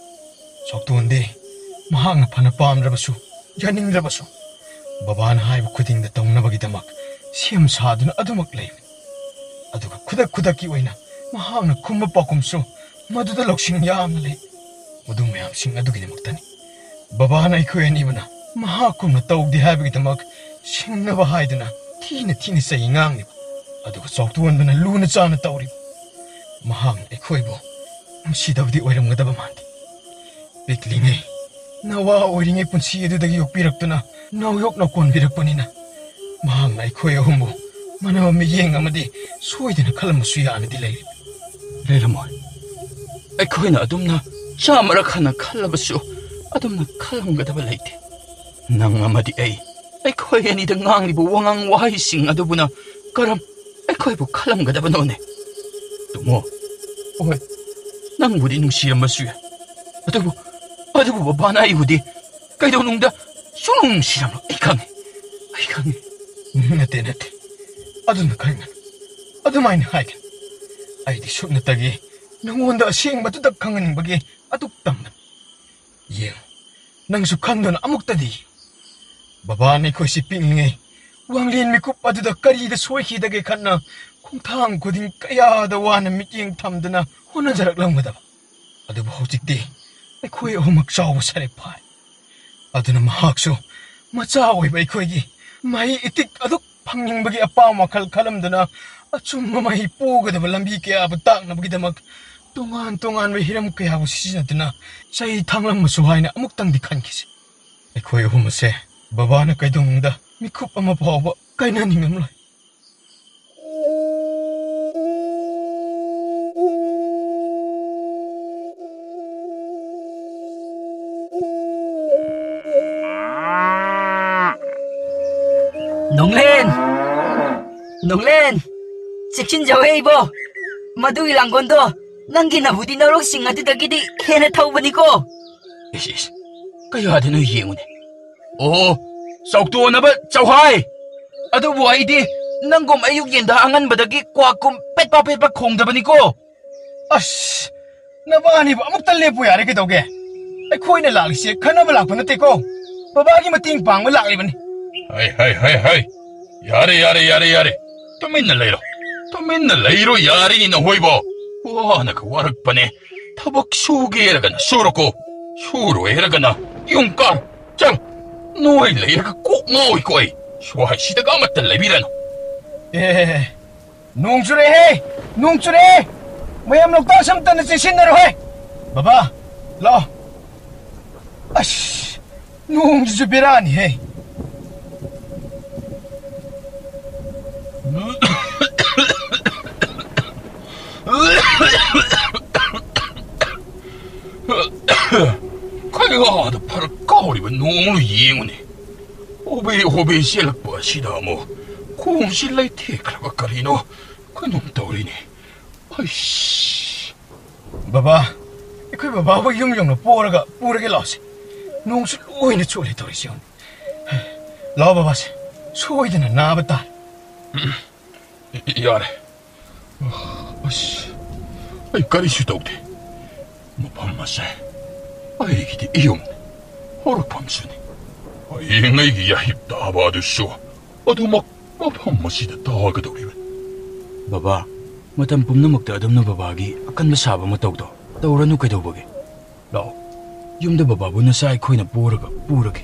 ꯆꯥꯎꯇꯣꯟꯗꯤ ꯃꯍꯥꯛꯅ ꯐꯅ ꯄꯥꯝꯗ꯭ꯔꯕꯁꯨ, ꯌꯥꯅꯤꯡꯗ꯭ꯔꯕꯁꯨ, ꯕꯕꯥꯅ ꯍꯥꯏꯕ ꯈꯨꯗꯤꯡꯗ ꯇꯧꯅꯕꯒꯤꯗꯃꯛ ꯁꯦꯝ ꯁꯥꯗꯨꯅ ꯑꯗꯨꯃꯛ ꯂꯩꯕꯅꯤ꯫ ꯑꯗꯨꯒ ꯈꯨꯗꯛ ꯈꯨꯗꯛꯀꯤ ꯑꯣꯏꯅ ꯃꯍꯥꯛꯅ ꯈꯨꯝꯕ ꯄꯥꯎꯈꯨꯝꯁꯨ ꯃꯗꯨꯗ ꯂꯧꯁꯤꯡ ꯌꯥꯝꯅ ꯂꯩ꯫ ꯃꯗꯨ ꯃꯌꯥꯝꯁꯤꯡ ꯑꯗꯨꯒꯤꯗꯃꯛꯇꯅꯤ ꯕꯕꯥꯅ ꯑꯩꯈꯣꯏ ꯑꯅꯤꯕꯨꯅ ꯃꯍꯥꯛꯀꯨꯝꯅ ꯇꯧꯗꯦ ꯍꯥꯏꯕꯒꯤꯗꯃꯛ ꯁꯤꯡꯅꯕ ꯍꯥꯏꯗꯨꯅ ꯊꯤꯅ ꯊꯤꯅ ꯆꯩ ꯉꯥꯡꯂꯤꯕ꯫ ꯑꯗꯨꯒ ꯆꯥꯎꯇꯣꯟꯕꯅ ꯂꯨꯅ ꯆꯥꯅ ꯇꯧꯔꯤꯕ꯫ ꯃꯍꯥꯛꯅ ꯑꯩꯈꯣꯏꯕꯨ ꯅꯨꯡꯁꯤꯗꯕꯗꯤ ꯑꯣꯏꯔꯝꯒꯗꯕ ꯃꯥꯟꯗꯦ꯫ ꯄꯤꯛꯂꯤꯉꯩ, ꯅꯋꯥ ꯑꯣꯏꯔꯤꯉꯩ ꯄꯨꯟꯁꯤ ꯑꯗꯨꯗꯒꯤ ꯌꯣꯛꯄꯤꯔꯛꯇꯨꯅ ꯅꯥꯎꯌꯣꯛꯅ ꯀꯣꯟꯕꯤꯔꯛꯄꯅꯤꯅ ꯃꯍꯥꯛꯅ ꯑꯩꯈꯣꯏ ꯑꯍꯨꯝꯕꯨ ꯃꯥꯟꯅꯕ ꯃꯤꯠꯌꯦꯡ ꯑꯃꯗꯤ ꯁꯣꯏꯗꯅ ꯈꯜꯂꯝꯕꯁꯨ ꯌꯥꯅꯗꯤ ꯂꯩꯔꯤ꯫ ꯂꯩꯔꯝꯃꯣꯏ꯫ ꯑꯩꯈꯣꯏꯅ ꯑꯗꯨꯝꯅ ꯆꯥꯝꯃꯔꯛ ꯍꯟꯅ ꯈꯜꯂꯕꯁꯨ ꯑꯗꯨꯝꯅ ꯈꯜꯂꯝꯒꯗꯕ ꯂꯩꯇꯦ꯫ ꯅꯪ ꯑꯃꯗꯤ ꯑꯩ, ꯑꯩꯈꯣꯏ ꯑꯅꯤꯗ ꯉꯥꯡꯂꯤꯕ ꯋꯥꯉꯥꯡ ꯋꯥꯍꯩꯁꯤꯡ ꯑꯗꯨꯕꯨꯅ ꯀꯔꯝ ꯑꯩꯈꯣꯏꯕꯨ ꯈꯜꯂꯝꯒꯗꯕꯅꯣꯅꯦ? ꯇꯨꯝꯃꯣ꯫ ꯍꯣꯏ, ꯅꯪꯕꯨꯗꯤ ꯅꯨꯡꯁꯤꯔꯝꯕꯁꯨ ꯌꯥꯏ, ꯑꯗꯨꯕꯨ, ꯑꯗꯨꯕꯨ ꯕꯕꯥꯅ ꯑꯩꯕꯨꯗꯤ ꯀꯩꯗꯧꯅꯨꯡꯗ ꯁꯨꯡꯅꯨꯡ ꯅꯨꯡꯁꯤꯔꯝꯂꯣꯏ꯫ ꯑꯩ ꯈꯪꯉꯤ, ꯑꯩ ꯈꯪꯉꯤ꯫ ꯅꯠꯇꯦ, ꯅꯠꯇꯦ, ꯑꯗꯨꯝꯅ ꯈꯟꯒꯅꯨ, ꯑꯗꯨꯃꯥꯏꯅ ꯍꯥꯏꯒꯅꯨ꯫ ꯑꯩꯗꯤ ꯁꯨꯞꯅꯇꯒꯤ ꯅꯉꯣꯟꯗ ꯑꯁꯦꯡꯕꯗꯨꯗ ꯈꯪꯍꯟꯅꯤꯡꯕꯒꯤ ꯑꯗꯨꯛ ꯇꯝꯕꯅꯤ꯫ ꯌꯦꯡꯉꯨ, ꯅꯪꯁꯨ ꯈꯪꯗꯅ ꯑꯃꯨꯛꯇꯗꯤ ꯌꯦꯡꯉꯨ꯫ ꯕꯕꯥꯅ ꯑꯩꯈꯣꯏꯁꯤ ꯄꯤꯛꯂꯤꯉꯩ ꯋꯥꯡꯂꯦꯟ ꯃꯤꯀꯨꯞ ꯑꯗꯨꯗ ꯀꯔꯤꯗ ꯁꯣꯏꯈꯤꯗꯒꯦ ꯈꯟꯅ ꯈꯣꯡꯊꯥꯡ ꯈꯨꯗꯤꯡ ꯀꯌꯥꯗ ꯋꯥꯅ ꯃꯤꯠꯌꯦꯡ ꯊꯝꯗꯨꯅ ꯍꯣꯠꯅꯖꯔꯛꯂꯝꯒꯗꯕ꯫ ꯑꯗꯨꯕꯨ ꯍꯧꯖꯤꯛꯇꯤ ꯑꯩꯈꯣꯏ ꯑꯍꯨꯝꯃꯛ ꯆꯥꯎꯕ ꯁꯔꯦ ꯐꯥꯔꯦ꯫ ꯑꯗꯨꯅ ꯃꯍꯥꯛꯁꯨ ꯃꯆꯥ ꯑꯣꯏꯕ ꯑꯩꯈꯣꯏꯒꯤ ꯃꯍꯩ ꯏꯇꯤꯛ ꯑꯗꯨꯛ ꯐꯪꯅꯤꯡꯕꯒꯤ ꯑꯄꯥꯝ ꯋꯥꯈꯜ ꯈꯜꯂꯝꯗꯨꯅ ꯑꯆꯨꯝꯕ ꯃꯍꯩ ꯄꯣꯒꯗꯕ ꯂꯝꯕꯤ ꯀꯌꯥꯕꯨ ꯇꯥꯛꯅꯕꯒꯤꯗꯃꯛ ꯇꯣꯉꯥꯟ ꯇꯣꯉꯥꯟꯕ ꯍꯤꯔꯝ ꯀꯌꯥꯕꯨ ꯁꯤꯖꯤꯟꯅꯗꯨꯅ ꯆꯩ ꯊꯥꯡꯂꯝꯃꯁꯨ ꯍꯥꯏꯅ ꯑꯃꯨꯛꯇꯪꯗꯤ ꯈꯟꯈꯤꯁꯤ꯫ ꯑꯩꯈꯣꯏ ꯑꯍꯨꯝ ꯑꯁꯦ ꯕꯕꯥꯅ ꯀꯩꯗꯧꯅꯨꯡꯗ ꯃꯤꯀꯨꯞ ꯑꯃ ꯐꯥꯎꯕ ꯀꯥꯏꯅꯅꯤꯡꯉꯝꯂꯣꯏ꯫ ꯅꯣꯡꯂꯦꯟ! ꯅꯣꯡꯂꯦꯟ, ꯆꯦꯛꯁꯤꯟꯖꯧꯍꯦ ꯏꯕꯣ꯫ ꯃꯗꯨꯒꯤ ꯂꯥꯡꯒꯣꯜꯗꯣ ꯅꯪꯒꯤ ꯅꯕꯨꯗꯤ ꯅꯔꯣꯛꯁꯤꯡ ꯑꯗꯨꯗꯒꯤꯗꯤ ꯍꯦꯟꯅ ꯊꯧꯕꯅꯤꯀꯣ꯫ ꯏꯁ, ꯏꯁ, ꯀꯌꯥꯗꯅꯣ ꯌꯦꯡꯉꯨꯅꯦ꯫ ꯑꯣ, ꯆꯥꯎꯊꯣꯛꯅꯕ ꯆꯧꯍꯥꯏ꯫ ꯑꯗꯨꯕꯨ ꯑꯩꯗꯤ ꯅꯪꯒꯨꯝ ꯑꯌꯨꯛ ꯌꯦꯟꯗꯥ ꯑꯉꯟꯕꯗꯒꯤ ꯀ꯭ꯋꯥꯛꯀꯨꯝ ꯄꯦꯠꯄ ꯄꯦꯠꯄ ꯈꯣꯡꯗꯕꯅꯤꯀꯣ꯫ ꯑꯁ, ꯅꯕꯥꯅꯤꯕꯨ ꯑꯃꯨꯛꯇ ꯂꯦꯞꯄꯨ ꯌꯥꯔꯦ ꯀꯩꯗꯧꯒꯦ? ꯑꯩꯈꯣꯏꯅ ꯂꯥꯛꯂꯤꯁꯦ ꯈꯠꯅꯕ ꯂꯥꯛꯄ ꯅꯠꯇꯦꯀꯣ, ꯕꯕꯥꯒꯤ ꯃꯇꯦꯡ ꯄꯥꯡꯕ ꯂꯥꯛꯂꯤꯕꯅꯤ꯫ ꯍꯩ, ꯍꯩ, ꯍꯩ, ꯍꯩ! ꯌꯥꯔꯦ, ꯌꯥꯔꯦ, ꯌꯥꯔꯦ, ꯌꯥꯔꯦ! ꯇꯨꯃꯤꯟꯅ ꯂꯩꯔꯣ꯫ ꯇꯨꯃꯤꯟꯅ ꯂꯩꯔꯣ, ꯌꯥꯔꯦ, ꯅꯈꯣꯏꯕꯣ꯫ ꯋꯥꯅꯒ ꯋꯥꯔꯛꯄꯅꯦ꯫ ꯊꯕꯛ ꯁꯨꯒꯦꯔꯒꯅ ꯁꯨꯔꯣꯀꯣ, ꯁꯨꯔꯣꯏꯔꯒꯅ ꯌꯨꯝ ꯀꯥꯔꯣ꯫ ꯆꯠꯂꯣ꯫ ꯅꯣꯏ ꯂꯩꯔꯒ ꯀꯣꯛ ꯉꯥꯎꯏꯀꯣ ꯑꯩ꯫ ꯁ꯭ꯋꯥꯏꯁꯤꯗꯒ ꯑꯃꯠꯇ ꯂꯩꯕꯤꯔꯅꯨ꯫ ꯑꯦ, ꯅꯣꯡ ꯆꯨꯔꯛꯑꯦꯍꯦ! ꯅꯣꯡ ꯆꯨꯔꯛꯑꯦ! ꯃꯌꯥꯝ ꯂꯣꯛꯇꯥꯛ ꯁꯝꯇꯅ ꯆꯦꯟꯁꯤꯟꯅꯔꯣꯍꯦ! ꯕꯕꯥ, ꯂꯥꯛꯑꯣ꯫ ꯑꯁ, ꯅꯣꯡꯁꯤꯁꯨ ꯕꯦꯔꯥꯅꯤꯍꯦ! ꯀꯌꯥꯗ ꯐꯔꯛ ꯀꯥꯎꯔꯤꯕ ꯅꯣꯡꯂꯨ ꯌꯦꯡꯉꯨꯅꯦ꯫ ꯍꯣꯕꯦ ꯍꯣꯕꯦ ꯆꯦꯜꯂꯛꯄ ꯑꯁꯤꯗ ꯑꯃꯨꯛ ꯈꯣꯡꯁꯤ ꯂꯩꯊꯦꯛꯈ꯭ꯔꯕ ꯀꯔꯤꯅꯣ ꯀꯩꯅꯣꯝ ꯇꯧꯔꯤꯅꯦ꯫ ꯑꯩꯁ! ꯕꯕꯥ, ꯑꯩꯈꯣꯏ ꯕꯕꯥꯕꯨ ꯌꯨꯝ ꯌꯧꯅ ꯄꯣꯔꯒ ꯄꯨꯔꯒꯦ ꯂꯥꯛꯑꯣꯁꯦ꯫ ꯅꯣꯡꯁꯨ ꯂꯣꯏꯅ ꯆꯣꯠꯂꯦ ꯇꯧꯔꯤꯁꯦ ꯌꯦꯡꯉꯨꯅꯦ꯫ ꯂꯥꯛꯑꯣ ꯕꯕꯥꯁꯦ, ꯁꯣꯏꯗꯅ ꯅꯥꯕ ꯇꯥꯔꯦ꯫ ꯌꯥꯔꯦ꯫ ꯑꯁ, ꯑꯩ ꯀꯔꯤꯁꯨ ꯇꯧꯗꯦ꯫ ꯃꯐꯝ ꯑꯁꯦ ꯑꯩꯒꯤꯗꯤ ꯏꯌꯨꯝꯅꯤ, ꯍꯧꯔꯛꯐꯝꯁꯨꯅꯤ꯫ ꯍꯌꯦꯡ ꯑꯩꯒꯤ ꯌꯥꯍꯤꯞ ꯇꯥꯕ ꯑꯗꯨꯁꯨ ꯑꯗꯨꯃꯛ ꯃꯐꯝ ꯑꯁꯤꯗ ꯇꯥꯒꯗꯧꯔꯤꯕꯅꯤ꯫ ꯕꯕꯥ, ꯃꯇꯝ ꯄꯨꯝꯅꯃꯛꯇ ꯑꯗꯨꯝꯅ ꯕꯕꯥꯒꯤ ꯑꯀꯟꯕ ꯁꯥꯕ ꯃꯇꯧꯗꯣ ꯇꯧꯔꯅꯨ ꯀꯩꯗꯧꯕꯒꯦ? ꯂꯥꯛꯑꯣ, ꯌꯨꯝꯗ ꯕꯕꯥꯕꯨ ꯅꯆꯥ ꯑꯩꯈꯣꯏꯅ ꯄꯣꯔꯒ ꯄꯨꯔꯒꯦ꯫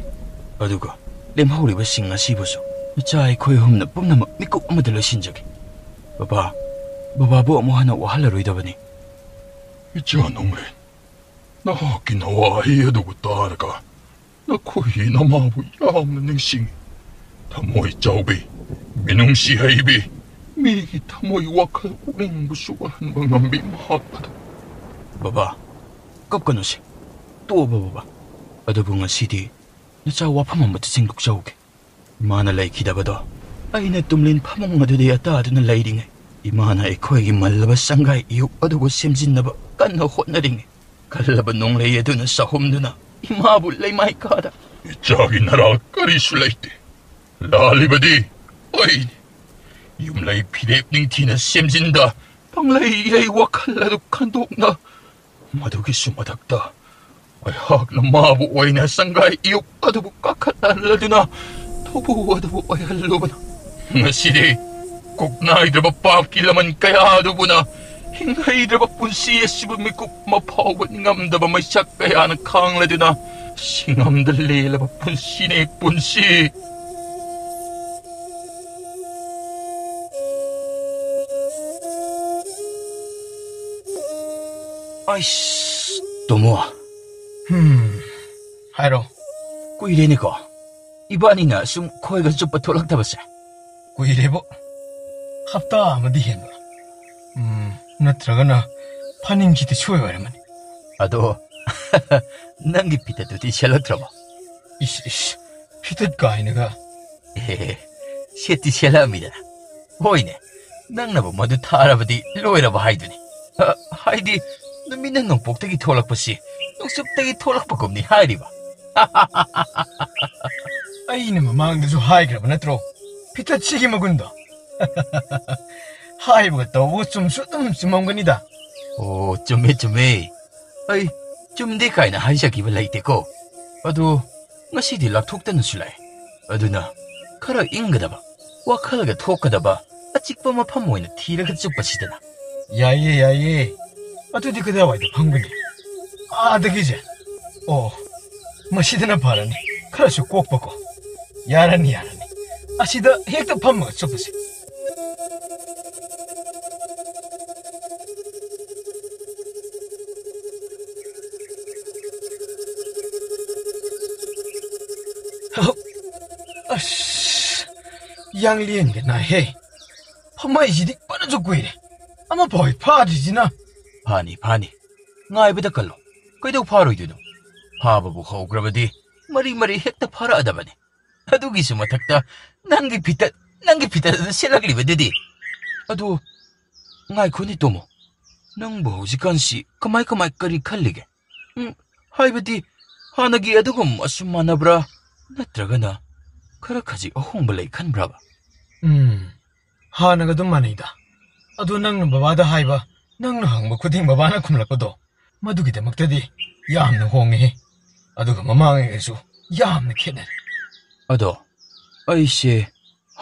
ꯑꯗꯨꯒ ꯂꯦꯝꯍꯧꯔꯤꯕꯁꯤꯡ ꯑꯁꯤꯕꯨꯁꯨ ꯅꯆꯥ ꯑꯩꯈꯣꯏ ꯑꯍꯨꯝꯅ ꯄꯨꯝꯅꯃꯛ ꯃꯤꯀꯨꯞ ꯑꯃꯗ ꯂꯣꯏꯁꯤꯟꯖꯒꯦ꯫ ꯕꯕꯥ, ꯕꯕꯥꯕꯨ ꯑꯃꯨꯛ ꯍꯟꯅ ꯋꯥꯍꯜꯂꯔꯣꯏꯗꯕꯅꯤ꯫ ꯏꯆꯥ ꯅꯣꯡꯂꯦꯟ, ꯅꯍꯥꯛꯀꯤ ꯅꯋꯥꯍꯩ ꯑꯗꯨꯕꯨ ꯇꯥꯔꯒ ꯅꯈꯣꯏꯒꯤ ꯅꯃꯥꯕꯨ ꯌꯥꯝꯅ ꯅꯤꯡꯁꯤꯡꯉꯤ꯫ ꯊꯃꯣꯏ ꯆꯥꯎꯕꯤ, ꯃꯤꯅꯨꯡꯁꯤ ꯍꯩꯕꯤ, ꯃꯤꯒꯤ ꯊꯃꯣꯏ ꯋꯥꯈꯜ ꯄꯨꯛꯅꯤꯡꯕꯨ ꯁꯨꯍꯟꯕ ꯉꯝꯕꯤ ꯃꯍꯥꯛ ꯑꯗꯨ꯫ ꯕꯕꯥ, ꯀꯞꯀꯅꯨꯁꯦ꯫ ꯇꯣꯛꯑꯕ ꯕꯕꯥ? ꯑꯗꯨꯕꯨ ꯉꯁꯤꯗꯤ ꯅꯆꯥ ꯋꯥꯐꯝ ꯑꯃꯗ ꯆꯤꯡꯒꯨꯞꯆꯍꯧꯒꯦ꯫ ꯏꯃꯥꯅ ꯂꯩꯈꯤꯗꯕꯗꯣ ꯑꯩꯅ ꯇꯨꯝꯂꯤꯟ ꯐꯃꯨꯡ ꯑꯗꯨꯗ ꯌꯥꯇꯥꯗꯨꯅ ꯂꯩꯔꯤꯉꯩ, ꯏꯃꯥꯅ ꯑꯩꯈꯣꯏꯒꯤ ꯃꯜꯂꯕ ꯁꯪꯒꯥꯏ ꯏꯌꯨꯛ ꯑꯗꯨꯕꯨ ꯁꯦꯝꯖꯤꯟꯅꯕ ꯀꯟꯅ ꯍꯣꯠꯅꯔꯤꯉꯩ, ꯀꯜꯂꯕ ꯅꯣꯡꯂꯩ ꯑꯗꯨꯅ ꯆꯍꯨꯝꯗꯨꯅ ꯏꯃꯥꯕꯨ ꯂꯩꯃꯥꯏ ꯀꯥꯗ, "ꯏꯆꯥꯒꯤ ꯅꯔꯥ ꯀꯔꯤꯁꯨ ꯂꯩꯇꯦ꯫ ꯂꯥꯜꯂꯤꯕꯗꯤ ꯑꯩꯅꯤ꯫ ꯌꯨꯝꯂꯩ ꯐꯤꯔꯦꯞ ꯅꯤꯡꯊꯤꯅ ꯁꯦꯝꯖꯤꯟꯗ, ꯄꯪꯂꯩ ꯂꯩ ꯋꯥꯈꯜ ꯑꯗꯨ ꯈꯟꯗꯣꯛꯅ, ꯃꯗꯨꯒꯤꯁꯨ ꯃꯊꯛꯇ ꯑꯩꯍꯥꯛꯅ ꯃꯥꯕꯨ ꯑꯣꯏꯅ ꯁꯪꯒꯥꯏ ꯏꯌꯨꯛ ꯑꯗꯨꯕꯨ ꯀꯥꯈꯠꯍꯜꯂꯗꯨꯅ ꯊꯧꯕꯨ ꯑꯗꯨꯕꯨ ꯑꯣꯏꯍꯜꯂꯨꯕꯅ, ꯉꯁꯤꯗꯤ ꯀꯣꯛꯅꯥꯏꯗ꯭ꯔꯕ ꯄꯥꯞꯀꯤ ꯂꯃꯟ ꯀꯌꯥ ꯑꯗꯨꯕꯨꯅ ꯍꯤꯡꯍꯩꯗ꯭ꯔꯕ ꯄꯨꯟꯁꯤ ꯑꯁꯤꯕꯨ ꯃꯤꯀꯨꯞ ꯑꯃ ꯐꯥꯎꯕ ꯅꯤꯡꯉꯝꯗꯕ ꯃꯩꯁꯛ ꯀꯌꯥꯅ ꯈꯥꯡꯂꯗꯨꯅ ꯁꯤꯡꯉꯝꯗ ꯂꯦꯜꯂꯕ ꯄꯨꯟꯁꯤꯅꯦ ꯄꯨꯟꯁꯤ"꯫ ꯑꯩꯁ, ꯇꯣꯃꯣ꯫ ꯍꯝ, ꯍꯥꯏꯔꯣ꯫ ꯀꯨꯏꯔꯦꯅꯦꯀꯣ, ꯏꯕꯥꯅꯤꯅ ꯁꯨꯝ ꯈꯣꯏꯒ ꯆꯨꯞꯄ ꯊꯣꯛꯂꯛꯇꯕꯁꯦ꯫ ꯀꯨꯏꯔꯦꯕꯣ꯫ ꯍꯞꯇꯥ ꯑꯃꯗꯤ ꯍꯦꯟꯕ꯫ ꯎꯝ, ꯅꯠꯇ꯭ꯔꯒꯅ ꯐꯥꯅꯤꯡꯁꯤꯗꯤ ꯁꯣꯏ ꯑꯣꯏꯔꯝꯃꯅꯤ꯫ ꯑꯗꯣ, ꯅꯪꯒꯤ ꯐꯤꯇꯠꯇꯨꯗꯤ ꯁꯦꯠꯂꯛꯇ꯭ꯔꯕꯣ? ꯏꯁ, ꯏꯁ, ꯐꯤꯇꯠ ꯀꯥꯏꯅꯒ꯫ ꯑꯦ, ꯁꯦꯠꯇꯤ ꯁꯦꯠꯂꯛꯑꯃꯤꯗꯅ꯫ ꯍꯣꯏꯅꯦ, ꯅꯪꯅꯕꯨ ꯃꯗꯨ ꯊꯥꯔꯕꯗꯤ ꯂꯣꯏꯔꯕ ꯍꯥꯏꯗꯨꯅꯤ꯫ ꯑ, ꯍꯥꯏꯗꯤ, ꯅꯨꯃꯤꯠꯅ ꯅꯣꯡꯄꯣꯛꯇꯒꯤ ꯊꯣꯛꯂꯛꯄꯁꯤ ꯅꯣꯡꯆꯨꯞꯇꯒꯤ ꯊꯣꯛꯂꯛꯄꯒꯨꯝꯅꯤ ꯍꯥꯏꯔꯤꯕ꯫ ꯑꯩꯅ ꯃꯃꯥꯡꯗꯁꯨ ꯍꯥꯏꯈ꯭ꯔꯕ ꯅꯠꯇ꯭ꯔꯣ? ꯐꯤꯇꯠꯁꯤꯒꯤ ꯃꯒꯨꯟꯗꯣ꯫ ꯍꯥꯏꯕꯒ ꯇꯧꯕꯒ ꯆꯨꯝꯁꯨ ꯑꯗꯨꯝ ꯆꯨꯝꯃꯝꯒꯅꯤꯗ꯫ ꯑꯣ, ꯆꯨꯝꯃꯦ, ꯆꯨꯝꯃꯦ꯫ ꯑꯩ ꯆꯨꯝꯗꯦ ꯀꯥꯏꯅ ꯍꯥꯏꯖꯈꯤꯕ ꯂꯩꯇꯦꯀꯣ꯫ ꯑꯗꯣ ꯉꯁꯤꯗꯤ ꯂꯥꯛꯊꯣꯛꯇꯅꯁꯨ ꯂꯥꯛꯑꯦ꯫ ꯑꯗꯨꯅ ꯈꯔ ꯏꯪꯒꯗꯕ, ꯋꯥꯈꯜꯒ ꯊꯣꯛꯀꯗꯕ ꯑꯆꯤꯛꯄ ꯃꯐꯝ ꯑꯣꯏꯅ ꯊꯤꯔꯒ ꯆꯨꯞꯄꯁꯤꯗꯅ꯫ ꯌꯥꯏꯌꯦ, ꯌꯥꯏꯌꯦ꯫ ꯑꯗꯨꯗꯤ ꯀꯗꯥꯏꯋꯥꯏꯗ ꯐꯝꯒꯅꯤ? ꯑꯥꯗꯒꯤꯁꯦ? ꯑꯣ, ꯃꯁꯤꯗꯅ ꯐꯔꯅꯤ꯫ ꯈꯔꯁꯨ ꯀꯣꯛꯄꯀꯣ꯫ ꯌꯥꯔꯅꯤ, ꯌꯥꯔꯅꯤ꯫ ꯑꯁꯤꯗ ꯍꯦꯛꯇ ꯐꯝꯃꯒ ꯆꯨꯞꯄꯁꯤ꯫ ꯑꯁ, ꯌꯥꯡꯂꯦꯟꯒ ꯅꯥꯏꯍꯦ꯫ ꯐꯝꯃꯛꯏꯁꯤꯗꯤ ꯐꯅꯁꯨ ꯀꯨꯏꯔꯦ꯫ ꯑꯃꯐꯥꯎ ꯍꯦꯛ ꯐꯥꯗ꯭ꯔꯤꯁꯤꯅ꯫ ꯐꯥꯅꯤ, ꯐꯥꯅꯤ꯫ ꯉꯥꯏꯕꯗ ꯀꯜꯂꯣ꯫ ꯀꯩꯗꯧ ꯐꯥꯔꯣꯏꯗꯣꯏꯅꯣ? ꯐꯥꯕꯕꯨ ꯍꯧꯈ꯭ꯔꯕꯗꯤ ꯃꯔꯤ ꯃꯔꯤ ꯍꯦꯛꯇ ꯐꯥꯔꯛꯑꯗꯕꯅꯤ꯫ ꯑꯗꯨꯒꯤꯁꯨ ꯃꯊꯛꯇ ꯅꯪꯒꯤ ꯐꯤꯇꯠ꯫ ꯅꯪꯒꯤ ꯐꯤꯇꯗꯨꯗ ꯁꯦꯠꯂꯛꯂꯤꯕꯗꯨꯗꯤ꯫ ꯑꯗꯨ ꯉꯥꯏꯈꯣꯅꯦ ꯇꯣꯃꯣ, ꯅꯪꯕꯨ ꯍꯧꯖꯤꯛꯀꯥꯟꯁꯤ ꯀꯃꯥꯏ ꯀꯃꯥꯏ ꯀꯔꯤ ꯈꯜꯂꯤꯒꯦ? ꯎꯝ, ꯍꯥꯏꯕꯗꯤ ꯍꯥꯟꯅꯒꯤ ꯑꯗꯨꯒꯨꯝ ꯑꯁꯨꯝ ꯃꯥꯟꯅꯕ꯭ꯔꯥ? ꯅꯠꯇ꯭ꯔꯒꯅ ꯈꯔ ꯈꯖꯤꯛ ꯑꯍꯣꯡꯕ ꯂꯩ ꯈꯟꯕ꯭ꯔꯕ? ꯎꯝ, ꯍꯥꯟꯅꯒ ꯑꯗꯨꯝ ꯃꯥꯟꯅꯩꯗ꯫ ꯑꯗꯣ ꯅꯪꯅ ꯕꯕꯥꯗ ꯍꯥꯏꯕ, ꯅꯪꯅ ꯍꯪꯕ ꯈꯨꯗꯤꯡ ꯕꯕꯥꯅ ꯈꯨꯝꯂꯛꯄꯗꯣ, ꯃꯗꯨꯒꯤꯗꯃꯛꯇꯗꯤ ꯌꯥꯝꯅ ꯍꯣꯡꯉꯦꯍꯦ꯫ ꯑꯗꯨꯒ ꯃꯃꯥꯡꯉꯩꯒꯁꯨ ꯌꯥꯝꯅ ꯈꯦꯠꯅꯔꯦ꯫ ꯑꯗꯣ ꯑꯩꯁꯦ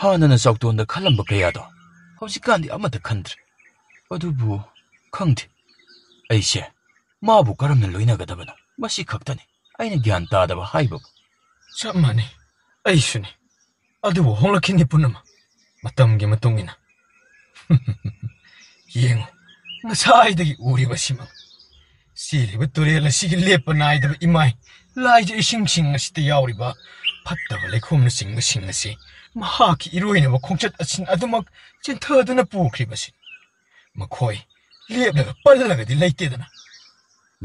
ꯍꯥꯟꯅꯅ ꯆꯥꯎꯇꯣꯟꯗ ꯈꯜꯂꯝꯕ ꯀꯌꯥꯗꯣ ꯍꯧꯖꯤꯛꯀꯥꯟꯗꯤ ꯑꯃꯠꯇ ꯈꯟꯗ꯭ꯔꯦ꯫ ꯑꯗꯨꯕꯨ ꯈꯪꯗꯦ, ꯑꯩꯁꯦ ꯃꯥꯕꯨ ꯀꯔꯝꯅ ꯂꯣꯏꯅꯒꯗꯕꯅꯣ, ꯃꯁꯤ ꯈꯛꯇꯅꯤ ꯑꯩꯅ ꯒ꯭ꯌꯥꯟ ꯇꯥꯗꯕ ꯍꯥꯏꯕꯕꯨ꯫ ꯆꯞ ꯃꯥꯟꯅꯩ, ꯑꯩꯁꯨꯅꯤ꯫ ꯑꯗꯨꯕꯨ ꯍꯣꯡꯂꯛꯈꯤꯅꯤ ꯄꯨꯝꯅꯃꯛ, ꯃꯇꯝꯒꯤ ꯃꯇꯨꯡ ꯏꯟꯅ꯫ ꯌꯦꯡꯉꯨ, ꯉꯁꯥꯏꯗꯒꯤ ꯎꯔꯤꯕꯁꯤꯃꯛ, ꯆꯦꯜꯂꯤꯕ ꯇꯨꯔꯦꯜ ꯑꯁꯤꯒꯤ ꯂꯦꯞꯄ ꯅꯥꯏꯗꯕ ꯏꯃꯥꯏ, ꯂꯥꯏꯖ ꯏꯁꯤꯡꯁꯤꯡ ꯑꯁꯤꯗ ꯌꯥꯎꯔꯤꯕ ꯐꯠꯇꯕ ꯂꯩꯈꯣꯝꯅꯆꯤꯡꯕꯁꯤꯡ ꯑꯁꯤ ꯃꯍꯥꯛꯀꯤ ꯏꯔꯣꯏꯅꯕ ꯈꯣꯡꯆꯠ ꯑꯁꯤꯅ ꯑꯗꯨꯃꯛ ꯆꯦꯟꯊꯗꯨꯅ ꯄꯨꯈ꯭ꯔꯤꯕꯁꯤ꯫ ꯃꯈꯣꯏ ꯂꯦꯞꯂꯒ ꯄꯜꯂꯒꯗꯤ ꯂꯩꯇꯦꯗꯅ꯫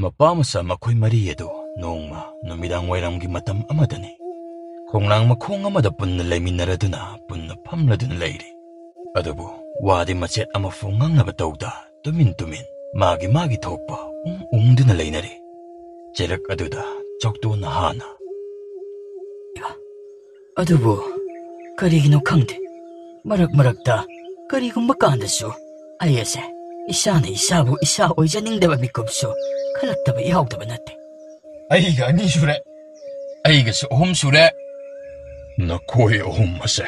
ꯃꯄꯥ ꯃꯆꯥ ꯃꯈꯣꯏ ꯃꯔꯤ ꯑꯗꯨ ꯅꯣꯡꯃ ꯅꯨꯃꯤꯗꯥꯡ ꯋꯥꯏꯔꯝꯒꯤ ꯃꯇꯝ ꯑꯃꯗꯅꯤ꯫ ꯈꯣꯡꯅꯥꯡ ꯃꯈꯣꯡ ꯑꯃꯗ ꯄꯨꯟꯅ ꯂꯩꯃꯤꯟꯅꯔꯗꯨꯅ, ꯄꯨꯟꯅ ꯐꯝꯂꯗꯨꯅ ꯂꯩꯔꯤ꯫ ꯑꯗꯨꯕꯨ ꯋꯥꯗꯤ ꯃꯆꯦꯠ ꯑꯃꯐꯥꯎ ꯉꯥꯡꯅꯕ ꯇꯧꯗ, ꯇꯨꯃꯤꯟ ꯇꯨꯃꯤꯟ ꯃꯥꯒꯤ ꯃꯥꯒꯤ ꯊꯣꯛꯄ ꯎꯪ ꯎꯪꯗꯨꯅ ꯂꯩꯅꯔꯤ꯫ ꯆꯩꯔꯛ ꯑꯗꯨꯗ ꯆꯥꯎꯇꯣꯟꯅ ꯍꯥꯟꯅ, ꯑꯗꯨꯕꯨ ꯀꯔꯤꯒꯤꯅꯣ ꯈꯪꯗꯦ, ꯃꯔꯛ ꯃꯔꯛꯇ ꯀꯔꯤꯒꯨꯝꯕ ꯀꯥꯟꯗꯁꯨ ꯑꯩ ꯑꯁꯦ ꯏꯁꯥꯅ ꯏꯁꯥꯕꯨ ꯏꯁꯥ ꯑꯣꯏꯖꯅꯤꯡꯗꯕ ꯃꯤꯀꯨꯞꯁꯨ ꯈꯜꯂꯛꯇꯕ ꯌꯥꯎꯗꯕ ꯅꯠꯇꯦ꯫ ꯑꯩꯒ ꯑꯅꯤ ꯁꯨꯔꯦ꯫ ꯑꯩꯒꯁꯨ ꯑꯍꯨꯝ ꯁꯨꯔꯦ꯫ ꯅꯈꯣꯏ ꯑꯍꯨꯝ ꯑꯁꯦ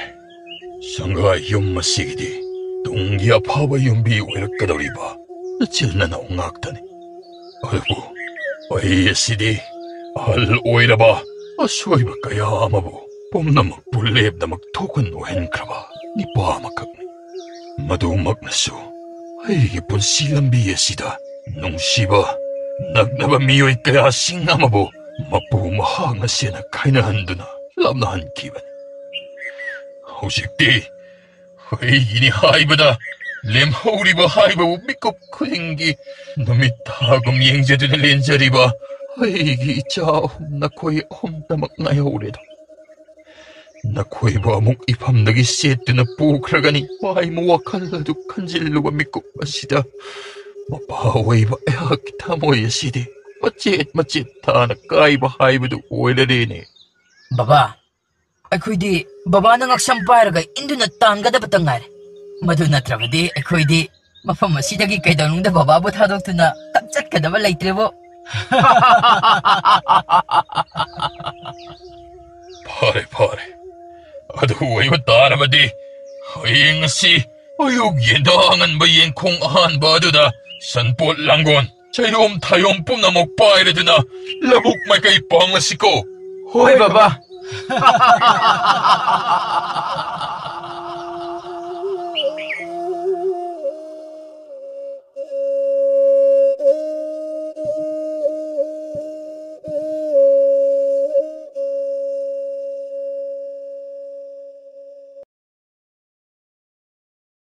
ꯁꯪꯒꯥꯏ ꯌꯨꯝ ꯑꯁꯤꯒꯤꯗꯤ ꯇꯨꯡꯒꯤ ꯑꯐꯕ ꯌꯨꯝꯕꯤ ꯑꯣꯏꯔꯛꯀꯗꯧꯔꯤꯕ ꯅꯆꯤꯟ ꯅꯅꯥꯎ ꯉꯥꯛꯇꯅꯤ꯫ ꯑꯗꯨꯕꯨ ꯑꯩ ꯑꯁꯤꯗꯤ ꯑꯍꯜ ꯑꯣꯏꯔꯕ, ꯑꯁꯣꯏꯕ ꯀꯌꯥ ꯑꯃꯕꯨ ꯄꯨꯝꯅꯃꯛꯄꯨ ꯂꯦꯞꯅꯃꯛ ꯊꯣꯛꯍꯟ ꯑꯣꯏꯍꯟꯈ꯭ꯔꯕ ꯅꯤꯄꯥ ꯑꯃꯈꯛꯅꯤ꯫ ꯃꯗꯨꯃꯛꯅꯁꯨ ꯑꯩꯒꯤ ꯄꯨꯟꯁꯤ ꯂꯝꯕꯤ ꯑꯁꯤꯗ ꯅꯨꯡꯁꯤꯕ, ꯅꯛꯅꯕ ꯃꯤꯑꯣꯏ ꯀꯌꯥꯁꯤꯡ ꯑꯃꯕꯨ ꯃꯄꯨ ꯃꯍꯥꯛ ꯃꯁꯦꯅ ꯈꯥꯏꯅꯍꯟꯗꯨꯅ ꯂꯥꯞꯅꯍꯟꯈꯤꯕꯅꯤ꯫ ꯍꯧꯖꯤꯛꯇꯤ ꯑꯩꯒꯤꯅꯤ ꯍꯥꯏꯕꯗ ꯂꯦꯝꯍꯧꯔꯤꯕ ꯍꯥꯏꯕꯕꯨ ꯃꯤꯀꯨꯞ ꯈꯨꯗꯤꯡꯒꯤ ꯅꯨꯃꯤꯠ ꯊꯥꯒꯨꯝ ꯌꯦꯡꯖꯗꯨꯅ ꯂꯦꯟꯖꯔꯤꯕ ꯑꯩꯒꯤ ꯏꯆꯥ ꯑꯍꯨꯝ, ꯅꯈꯣꯏ ꯑꯍꯨꯝꯇꯃꯛ ꯉꯥꯏꯍꯧꯔꯦꯗꯣ꯫ ꯅꯈꯣꯏꯕꯨ ꯑꯃꯨꯛ ꯏꯐꯝꯗꯒꯤ ꯆꯦꯠꯇꯨꯅ ꯄꯨꯈ꯭ꯔꯒꯅꯤ꯫ ꯃꯍꯩꯃ ꯋꯥꯈꯜ ꯑꯗꯨ ꯈꯟꯖꯤꯜꯂꯨꯕ ꯃꯤꯀꯨꯞ ꯑꯁꯤꯗ ꯃꯄꯥ ꯑꯣꯏꯕ ꯑꯩꯍꯥꯛꯀꯤ ꯊꯃꯣꯏ ꯑꯁꯤꯗꯤ ꯃꯆꯦꯠ ꯃꯆꯦꯠ ꯊꯥꯅ ꯀꯥꯏꯕ ꯍꯥꯏꯕꯗꯨ ꯑꯣꯏꯔꯔꯦꯅꯦ꯫ ꯕꯕꯥ, ꯑꯩꯈꯣꯏꯗꯤ ꯕꯕꯥꯅ ꯉꯛꯁꯝ ꯄꯥꯏꯔꯒ ꯏꯟꯗꯨꯅ ꯇꯥꯟꯒꯗꯕꯇ ꯉꯥꯏꯔꯦ꯫ ꯃꯗꯨ ꯅꯠꯇ꯭ꯔꯕꯗꯤ ꯑꯩꯈꯣꯏꯗꯤ ꯃꯐꯝ ꯑꯁꯤꯗꯒꯤ ꯀꯩꯗꯧꯅꯨꯡꯗ ꯕꯕꯥꯕꯨ ꯊꯥꯗꯣꯛꯇꯨꯅ ꯀꯛꯆꯠꯀꯗꯕ ꯂꯩꯇ꯭ꯔꯦꯕꯣ꯫ ꯐꯔꯦ, ꯐꯔꯦ꯫ ꯑꯗꯨ ꯑꯣꯏꯕ ꯇꯥꯔꯕꯗꯤ ꯍꯌꯦꯡ ꯑꯁꯤ ꯑꯌꯨꯛ ꯌꯦꯟꯗꯥ ꯑꯉꯟꯕ ꯌꯦꯟꯈꯣꯡ ꯑꯍꯥꯟꯕ ꯑꯗꯨꯗ ꯁꯟꯄꯣꯠ ꯂꯥꯡꯒꯣꯜ, ꯆꯩꯔꯣꯝ ꯊꯥꯌꯣꯝ ꯄꯨꯝꯅꯃꯛ ꯄꯥꯏꯔꯗꯨꯅ ꯂꯧꯕꯨꯛ ꯃꯥꯏꯀꯩ ꯄꯥꯡꯂꯁꯤꯀꯣ꯫ ꯍꯣꯏ, ꯕꯕꯥ꯫